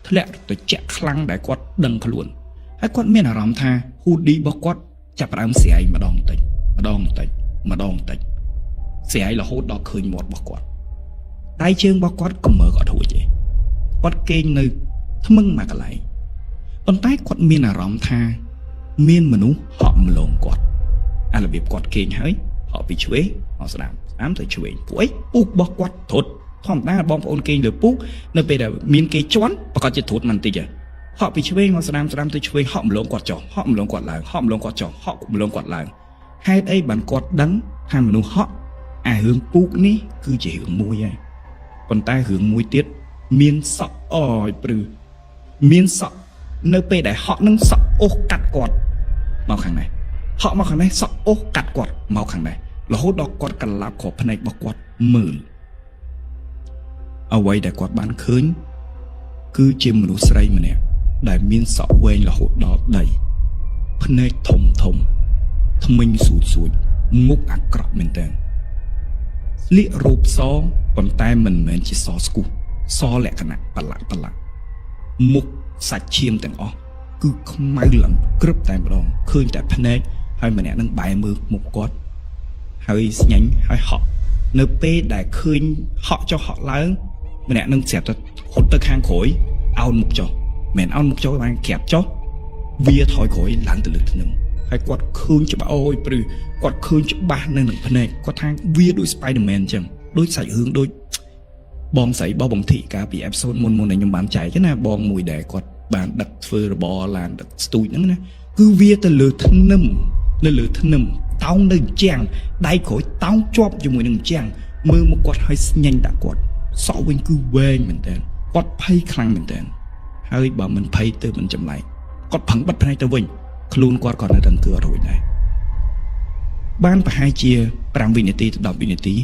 ធ្លាក់ត្រជាក់ខ្លាំងដែលគាត់ដឹងខ្លួនហើយគាត់មានអារម្មណ៍ថា hoodie របស់គាត់ចាប់ផ្ដើមស្រាយម្ដងបន្តិចម្ដងបន្តិចម្ដងបន្តិចស្រាយរហូតដល់ឃើញមាត់របស់គាត់ដៃជើងរបស់គាត់ក៏មើលអត់រួចទេគាត់គេងនៅថ្មឹងមួយកន្លែងប៉ុន្តែគាត់មានអារម្មណ៍ថាមានមនុស្សហក់ម្លងគាត់អារបៀបគាត់គេងហើយហក់ពីឆ្វេងមកស្ដាំស្ដាំទៅឆ្វេងពួកអីពូករបស់គាត់ត្រុតធម្មតាបងប្អូនគេងលើពូកនៅពេលដែលមានគេជន់ប្រកាសជាត្រុតមិនតិចហក់ពីឆ្វេងមកស្ដាំស្ដាំទៅឆ្វេងហក់ម្លងគាត់ចុះហក់ម្លងគាត់ឡើងហក់ម្លងគាត់ចុះហក់ម្លងគាត់ឡើងហេតុអីបានគាត់ដឹងថាមនុស្សហក់អារឿងពូកនេះគឺជារឿងមួយហើយប៉ុន្តែរឿងមួយទៀតមានសក់អយព្រឺមានសក់នៅពេលដែលហក់នឹងសក់អូសកាត់គាត់មកខាងនេះហក់មកខាងនេះសក់អូសកាត់គាត់មកខាងនេះរហូតដល់គាត់កលាប់គ្រាប់ភ្នែករបស់គាត់មើលអ្វីដែលគាត់បានឃើញ គឺជាមនុស្សស្រីម្នាក់ដែលមានសក់វែងរហូតដល់ដីភ្នែកធំធំធ្មេញសួចសួចមុខអាក្រក់មែនទែនស្លៀករ៉ូបសប៉ុន្តែមិនមែនជាសស្គុះសលក្ខណៈប្រឡាក់ប្រឡាក់មុខសាច់ឈាមទាំងអស់គឺខ្មៅឡើងក្រឹបតែម្ដងឃើញតែភ្នែកហើយម្នាក់នឹងបែរមើលមុខគាត់ហើយស្ញាញ់ហើយហក់នៅពេលដែលឃើញហក់ចុះហក់ឡើងម្នាក់នឹងស្រាប់តែហត់ទៅខាងក្រោយអោនមុខចុះមិនអោនមុខចុះបានក្រាបចុះវាថយក្រោយឡើងទៅលើធ្នឹមហើយគាត់ឃើញច្បាស់អូយព្រឺគាត់ឃើញច្បាស់នៅនឹងភ្នែកគាត់ថាវាដូច Spider-Man អញ្ចឹងដូចសាច់រឿងដូចបងស្រីរបស់បងធីកាលពី episode មុនមុនដែលខ្ញុំបានចែកណាបងមួយដែលគាត់បានដឹកធ្វើរបរឡានដឹកស្ទូចហ្នឹងណាគឺវាទៅលើធ្នឹមនៅលើធ្នឹមតោងនៅជាងដៃក្រោយតោងជាប់ជាមួយនឹងជាងមើលមកគាត់ឲ្យស្ញាញ់ដាក់គាត់សក់វិញគឺវែងមែនតើគាត់ភ័យខ្លាំងមែនតើហើយបើមិនភ័យទៅមិនចម្លែកគាត់ប្រឹងបិទភ្នែកទៅវិញខ្លួនគាត់ក៏នៅតែអង្គើអត់រួចដែរបានប្រហែលជា5វិនាទីទៅ10វិនាទី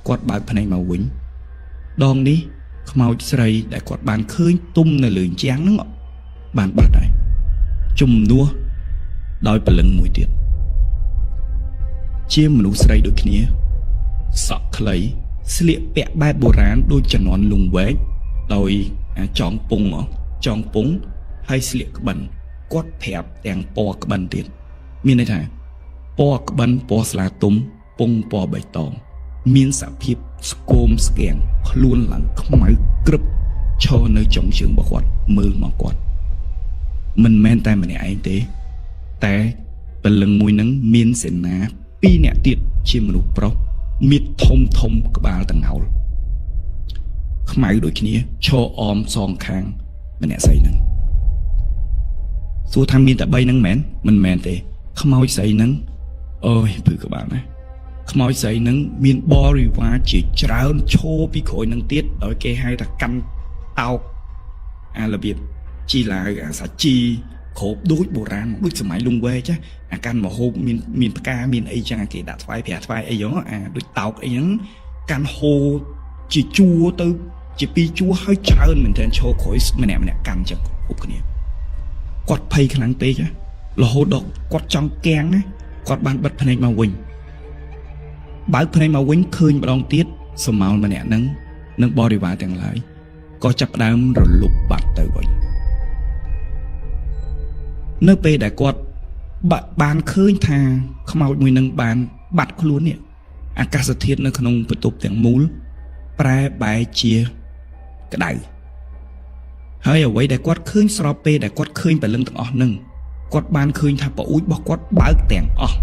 គាត់បើកភ្នែកមកវិញដងនេះខ្មោចស្រីដែលគាត់បានឃើញទុំនៅលើជាងហ្នឹងបានបាត់ហើយជំនួសដោយព្រលឹងមួយទៀតជាមនុស្សស្រីដូចគ្នាសក់ខ្លីស្លៀកពាក់បែបបុរាណដូចជំនាន់លងវែកដោយចងពងចងពងហើយស្លៀកក្បិនគាត់ប្រាប់ទាំងពណ៌ក្បិនទៀតមានន័យថាពណ៌ក្បិនពណ៌ស្លាទុំពងពណ៌បៃតងមានសភាពស្គមស្គាំងខ្លួនឡើងខ្មៅក្រឹបឈរនៅចុងជើងរបស់គាត់មើលមកគាត់មិនមែនតែម្នាក់ឯងទេតែពលឹងមួយនឹងមានសេនាពីរនាក់ទៀតជាមនុស្សប្រុសមៀតធំធំក្បាលតងោលខ្មៅដូចគ្នាឈរអមសងខាងម្នាក់ស្រីនឹងសួរថាមានតែ3ហ្នឹងមែនមិនមែនទេខ្មោចស្រីហ្នឹងអូយព្រឺក្បាលណាខ្មោចស្រីហ្នឹងមានបរិវារជាច្រើនឈរពីក្រោយនឹងទៀតដោយគេហៅថាកាន់តោកអារបៀបជីឡាវអាសាជីគ្របដូចបុរាណដូចសម័យលង្វែកចាអាកាន់មហូបមានផ្កាមានអីចឹងអាគេដាក់ថ្វាយប្រាថ្វាយអីចឹងអាដូចតោកអីហ្នឹងកាន់ហូជាជួរទៅជាពីរជួរហើយច្រើនមែនទែនឈរក្រោយម្នាក់ម្នាក់កាន់ចឹងគ្រប់គ្នាគាត់ភ័យខ្លាំងពេករហូតដល់គាត់ចង់កាំងណាគាត់បានបិទភ្នែកមកវិញបើកភ្នែកមកវិញឃើញម្ដងទៀតសមោលម្នាក់ហ្នឹងនិងបរិវារទាំងឡាយក៏ចាប់ផ្ដើមរលុបបាត់ទៅវិញនៅពេលដែលគាត់បានឃើញថាខ្មោចមួយនឹងបានបាត់ខ្លួននេះអាកាសធាតុនៅក្នុងបន្ទប់ទាំងមូលប្រែបែជាក្តៅហើយអ្វីដែលគាត់ឃើញស្របពេលដែលគាត់ឃើញព្រលឹងទាំងអស់នឹងគាត់បានឃើញថាប្អូនរបស់គាត់បើកទាំងអស់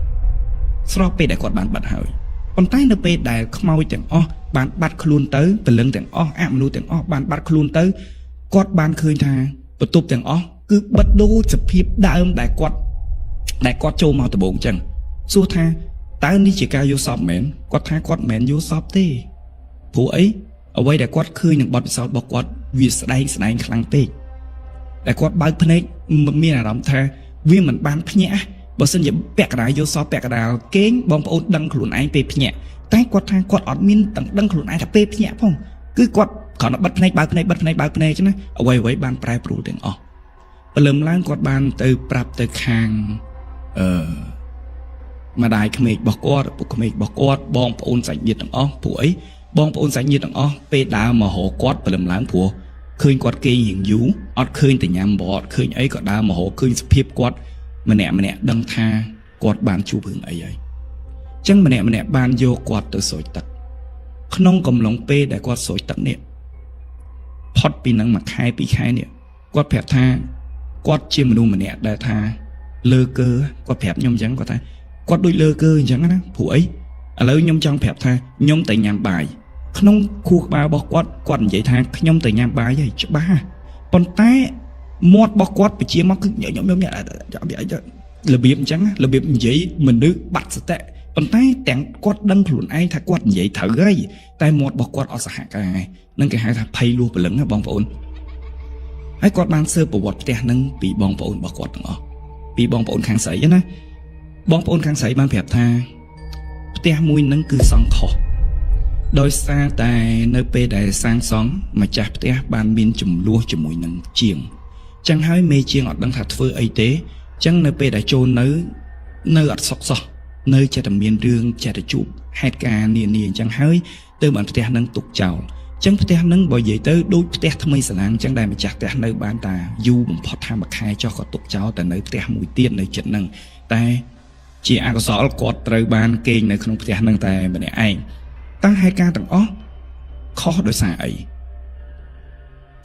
ស្របពេលដែលគាត់បានបាត់ហើយប៉ុន្តែនៅពេលដែលខ្មោចទាំងអស់បានបាត់ខ្លួនទៅព្រលឹងទាំងអស់អមនុស្សទាំងអស់បានបាត់ខ្លួនទៅគាត់បានឃើញថាបន្ទប់ទាំងអស់គឺបិទដូចសភាពដើមដែលគាត់ចូលមកដំបូងអញ្ចឹងសួរថាតើនេះជាការយល់សពមែនគាត់ថាគាត់មិនមែនយល់សពទេព្រោះអីអ្វីដែលគាត់ឃើញនឹងបទពិសោធន៍របស់គាត់វាស្ដែងស្ដែងខ្លាំងពេកតែគាត់បើកភ្នែកមានអារម្មណ៍ថាវាមិនបានភ្ញាក់បើសិនជាពាក់កណ្ដាលយល់សពពាក់កណ្ដាលគេងបងប្អូនដឹងខ្លួនឯងពេលភ្ញាក់តែគាត់ថាគាត់អត់មានដឹងខ្លួនឯងថាពេលភ្ញាក់ផងគឺគាត់គ្រាន់តែបិទភ្នែកបើកភ្នែកបិទភ្នែកបើកភ្នែកចឹងណាអ្វីអ្វីបានប្រែប្រួលទាំងអស់ព្រលឹមឡើងគាត់បានទៅប្រាប់ទៅខាងអឺម្ដាយក្មេករបស់គាត់ឪពុកក្មេករបស់គាត់បងប្អូនសាច់ញាតិទាំងអស់ព្រោះអីបងប្អូនសាច់ញាតិទាំងអស់ពេលដើរមករកគាត់ព្រលឹមឡើងព្រោះឃើញគាត់គេងរៀងយូរអត់ឃើញតែញ៉ាំបអត់ឃើញអីក៏ដើរមករកឃើញសភាពគាត់ម្នាក់ម្នាក់ដឹងថាគាត់បានជួបរឿងអីហើយអញ្ចឹងម្នាក់ម្នាក់បានយកគាត់ទៅស្រោចទឹកក្នុងកំឡុងពេលដែលគាត់ស្រោចទឹកនេះផុតពីនឹងមួយខែពីរខែនេះគាត់ប្រាប់ថាគាត់ជាមនុស្សម្នាក់ដែលថាលើកើគាត់ប្រាប់ខ្ញុំអញ្ចឹងគាត់ថាគាត់ដូចលើកើអញ្ចឹងណាព្រោះអីឥឡូវខ្ញុំចង់ប្រាប់ថាខ្ញុំទៅញ៉ាំបាយក្នុងខួរក្បាលរបស់គាត់គាត់និយាយថាខ្ញុំទៅញ៉ាំបាយហើយច្បាស់ប៉ុន្តែមាត់របស់គាត់បជាមកគឺខ្ញុំខ្ញុំរបៀបអញ្ចឹងរបៀបនិយាយមនុស្សបាត់សតិប៉ុន្តែទាំងគាត់ដឹងខ្លួនឯងថាគាត់និយាយត្រូវហើយតែមាត់របស់គាត់អត់សហការនឹងគេហៅថាភ័យលួសព្រលឹងណាបងប្អូនហើយគាត់បានស៊ើបប្រវត្តិផ្ទះនឹងពីបងប្អូនរបស់គាត់ទាំងអស់ពីបងប្អូនខាងស្រីណាបងប្អូនខាងស្រីបានប្រាប់ថាផ្ទះមួយនឹងគឺសង់ខុស ដោយសារតែនៅពេលដែលសាងសង់ម្ចាស់ផ្ទះបានមានចំនួនជាមួយនឹងជាងចឹងហើយមេជាងអត់ដឹងថាធ្វើអីទេចឹងនៅពេលដែលចូលនៅនៅអត់សុខសោះនៅចេះតែមានរឿងចេះតែជួបហេតុការណ៍នានាអញ្ចឹងហើយទើបបានផ្ទះនឹងទុកចោលចឹងផ្ទះនឹងបើនិយាយទៅដូចផ្ទះថ្មីសាឡាងចឹងដែលម្ចាស់ផ្ទះនៅបានតាយូរបំផុតថាមួយខែចុះក៏ទុកចោលតែនៅផ្ទះមួយទៀតនៅចិត្តនឹងតែជាអកុសលគាត់ត្រូវបានគេងនៅក្នុងផ្ទះនឹងតែម្នាក់ឯងតាំងហេតុការណ៍ទាំងអស់ខុសដោយសារអី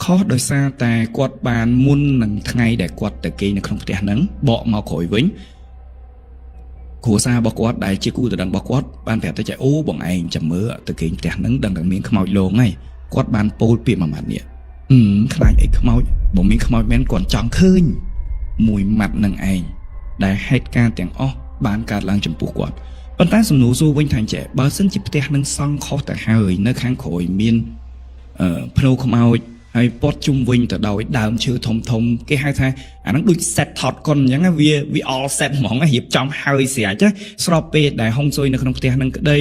ខុសដោយសារតែគាត់បានមុននឹងថ្ងៃដែលគាត់ទៅគេងនៅក្នុងផ្ទះហ្នឹងបកមកក្រោយវិញគ្រួសាររបស់គាត់ដែលជាគូដណ្ដឹងរបស់គាត់បានប្រាប់ទៅចែអូបងឯងចាំមើលទៅគេងផ្ទះហ្នឹងដឹងតែមានខ្មោចលងហើយគាត់បានពោលពាក្យមួយម៉ាត់នេះអឺខ្លាចអីខ្មោចបើមានខ្មោចមែនគាត់ចង់ឃើញមួយម៉ាត់នឹងឯងដែលហេតុការណ៍ទាំងអស់បានកើតឡើងចំពោះគាត់ប៉ុន្តែសំណួរសួរវិញថាចេះបើសិនជាផ្ទះនឹងសង់ខុសទៅហើយនៅខាងក្រោយមានអឺភ្នូខ្មោចហើយពត់ជុំវិញទៅដោយដើមឈើធំធំគេហៅថាអាហ្នឹងដូច set ថតកុនអញ្ចឹងវាវា all set ហ្មងរៀបចំហើយស្រេចស្របពេលដែលហុងស៊ុយនៅក្នុងផ្ទះហ្នឹងក្តី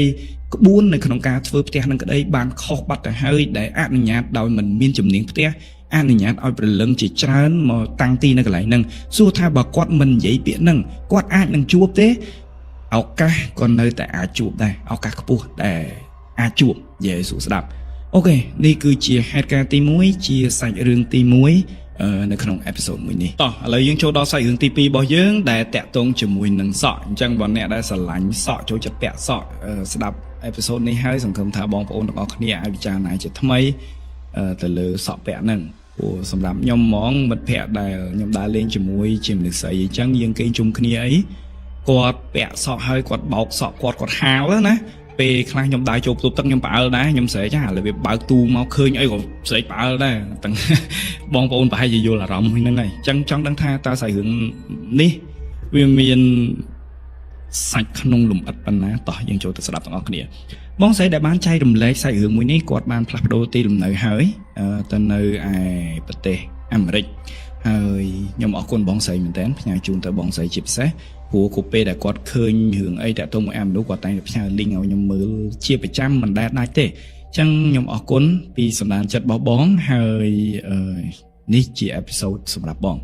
ក្បួននៅក្នុងការធ្វើផ្ទះហ្នឹងក្តីបានខុសបាត់ទៅហើយដែលអនុញ្ញាតដោយមិនមានជំនាញផ្ទះអនុញ្ញាតឲ្យព្រលឹងជាច្រើនមកតាំងទីនៅកន្លែងហ្នឹងសួរថាបើគាត់មិននិយាយពាក្យហ្នឹងគាត់អាចនឹងជួបទេឱកាសក៏នៅតែអាចជួបដែរឱកាសខ្ពស់ដែលអាចជួបនិយាយសួរស្ដាប់ OK នេះគឺជាហេតុការណ៍ទី1ជាសាច់រឿងទី1នៅក្នុង episode មួយនេះតោះឥឡូវយើងចូលដល់សាច់រឿងទី2របស់យើងដែលតាក់ទងជាមួយនឹងសក់អញ្ចឹងបើអ្នកដែលស្រឡាញ់សក់ចូលចិត្តពាក់សក់ស្ដាប់ episode នេះហើយសង្ឃឹមថាបងប្អូនទាំងអស់គ្នាអាចពិចារណាជាថ្មីទៅលើសក់ពាក់ហ្នឹងព្រោះសម្រាប់ខ្ញុំហ្មងមិត្តភ័ក្តិដែលខ្ញុំដើរលេងជាមួយជាមនុស្សស្រីអញ្ចឹងយើងគេងជុំគ្នាអីគាត់ពាក់សក់ហើយគាត់បោកសក់គាត់គាត់ហាលណាពេលខ្លះខ្ញុំដើរចូលបន្ទប់ទឹកខ្ញុំផ្អើលដែរខ្ញុំស្រែកចាឥឡូវវាបើកទូមកឃើញអីក៏ស្រែកផ្អើលដែរទាំងបងប្អូនប្រហែលជាយល់អារម្មណ៍ហ្នឹងហើយអញ្ចឹងចង់ដឹងថាតើសាច់រឿងនេះវាមានសាច់ក្នុងលំអិតប៉ុណ្ណាតោះយើងចូលទៅស្ដាប់ទាំងអស់គ្នាបងស្រីដែលបានចែករំលែកសាច់រឿងមួយនេះគាត់បានផ្លាស់ប្ដូរទីលំនៅហើយទៅនៅឯប្រទេសអាមេរិកហើយខ្ញុំអរគុណបងស្រីមែនតើផ្ញើជូនទៅបងស្រីជាពិសេសព្រោះគ្រប់ពេលដែលគាត់ឃើញរឿងអីតាក់ទងមួយអាមនុស្សគាត់តែងតែផ្ញើ link ឲ្យខ្ញុំមើលជាប្រចាំមិនដែលដាច់ទេអញ្ចឹងខ្ញុំអរគុណពីសម្ដានចិត្តរបស់បងហើយនេះជា episode សម្រាប់បង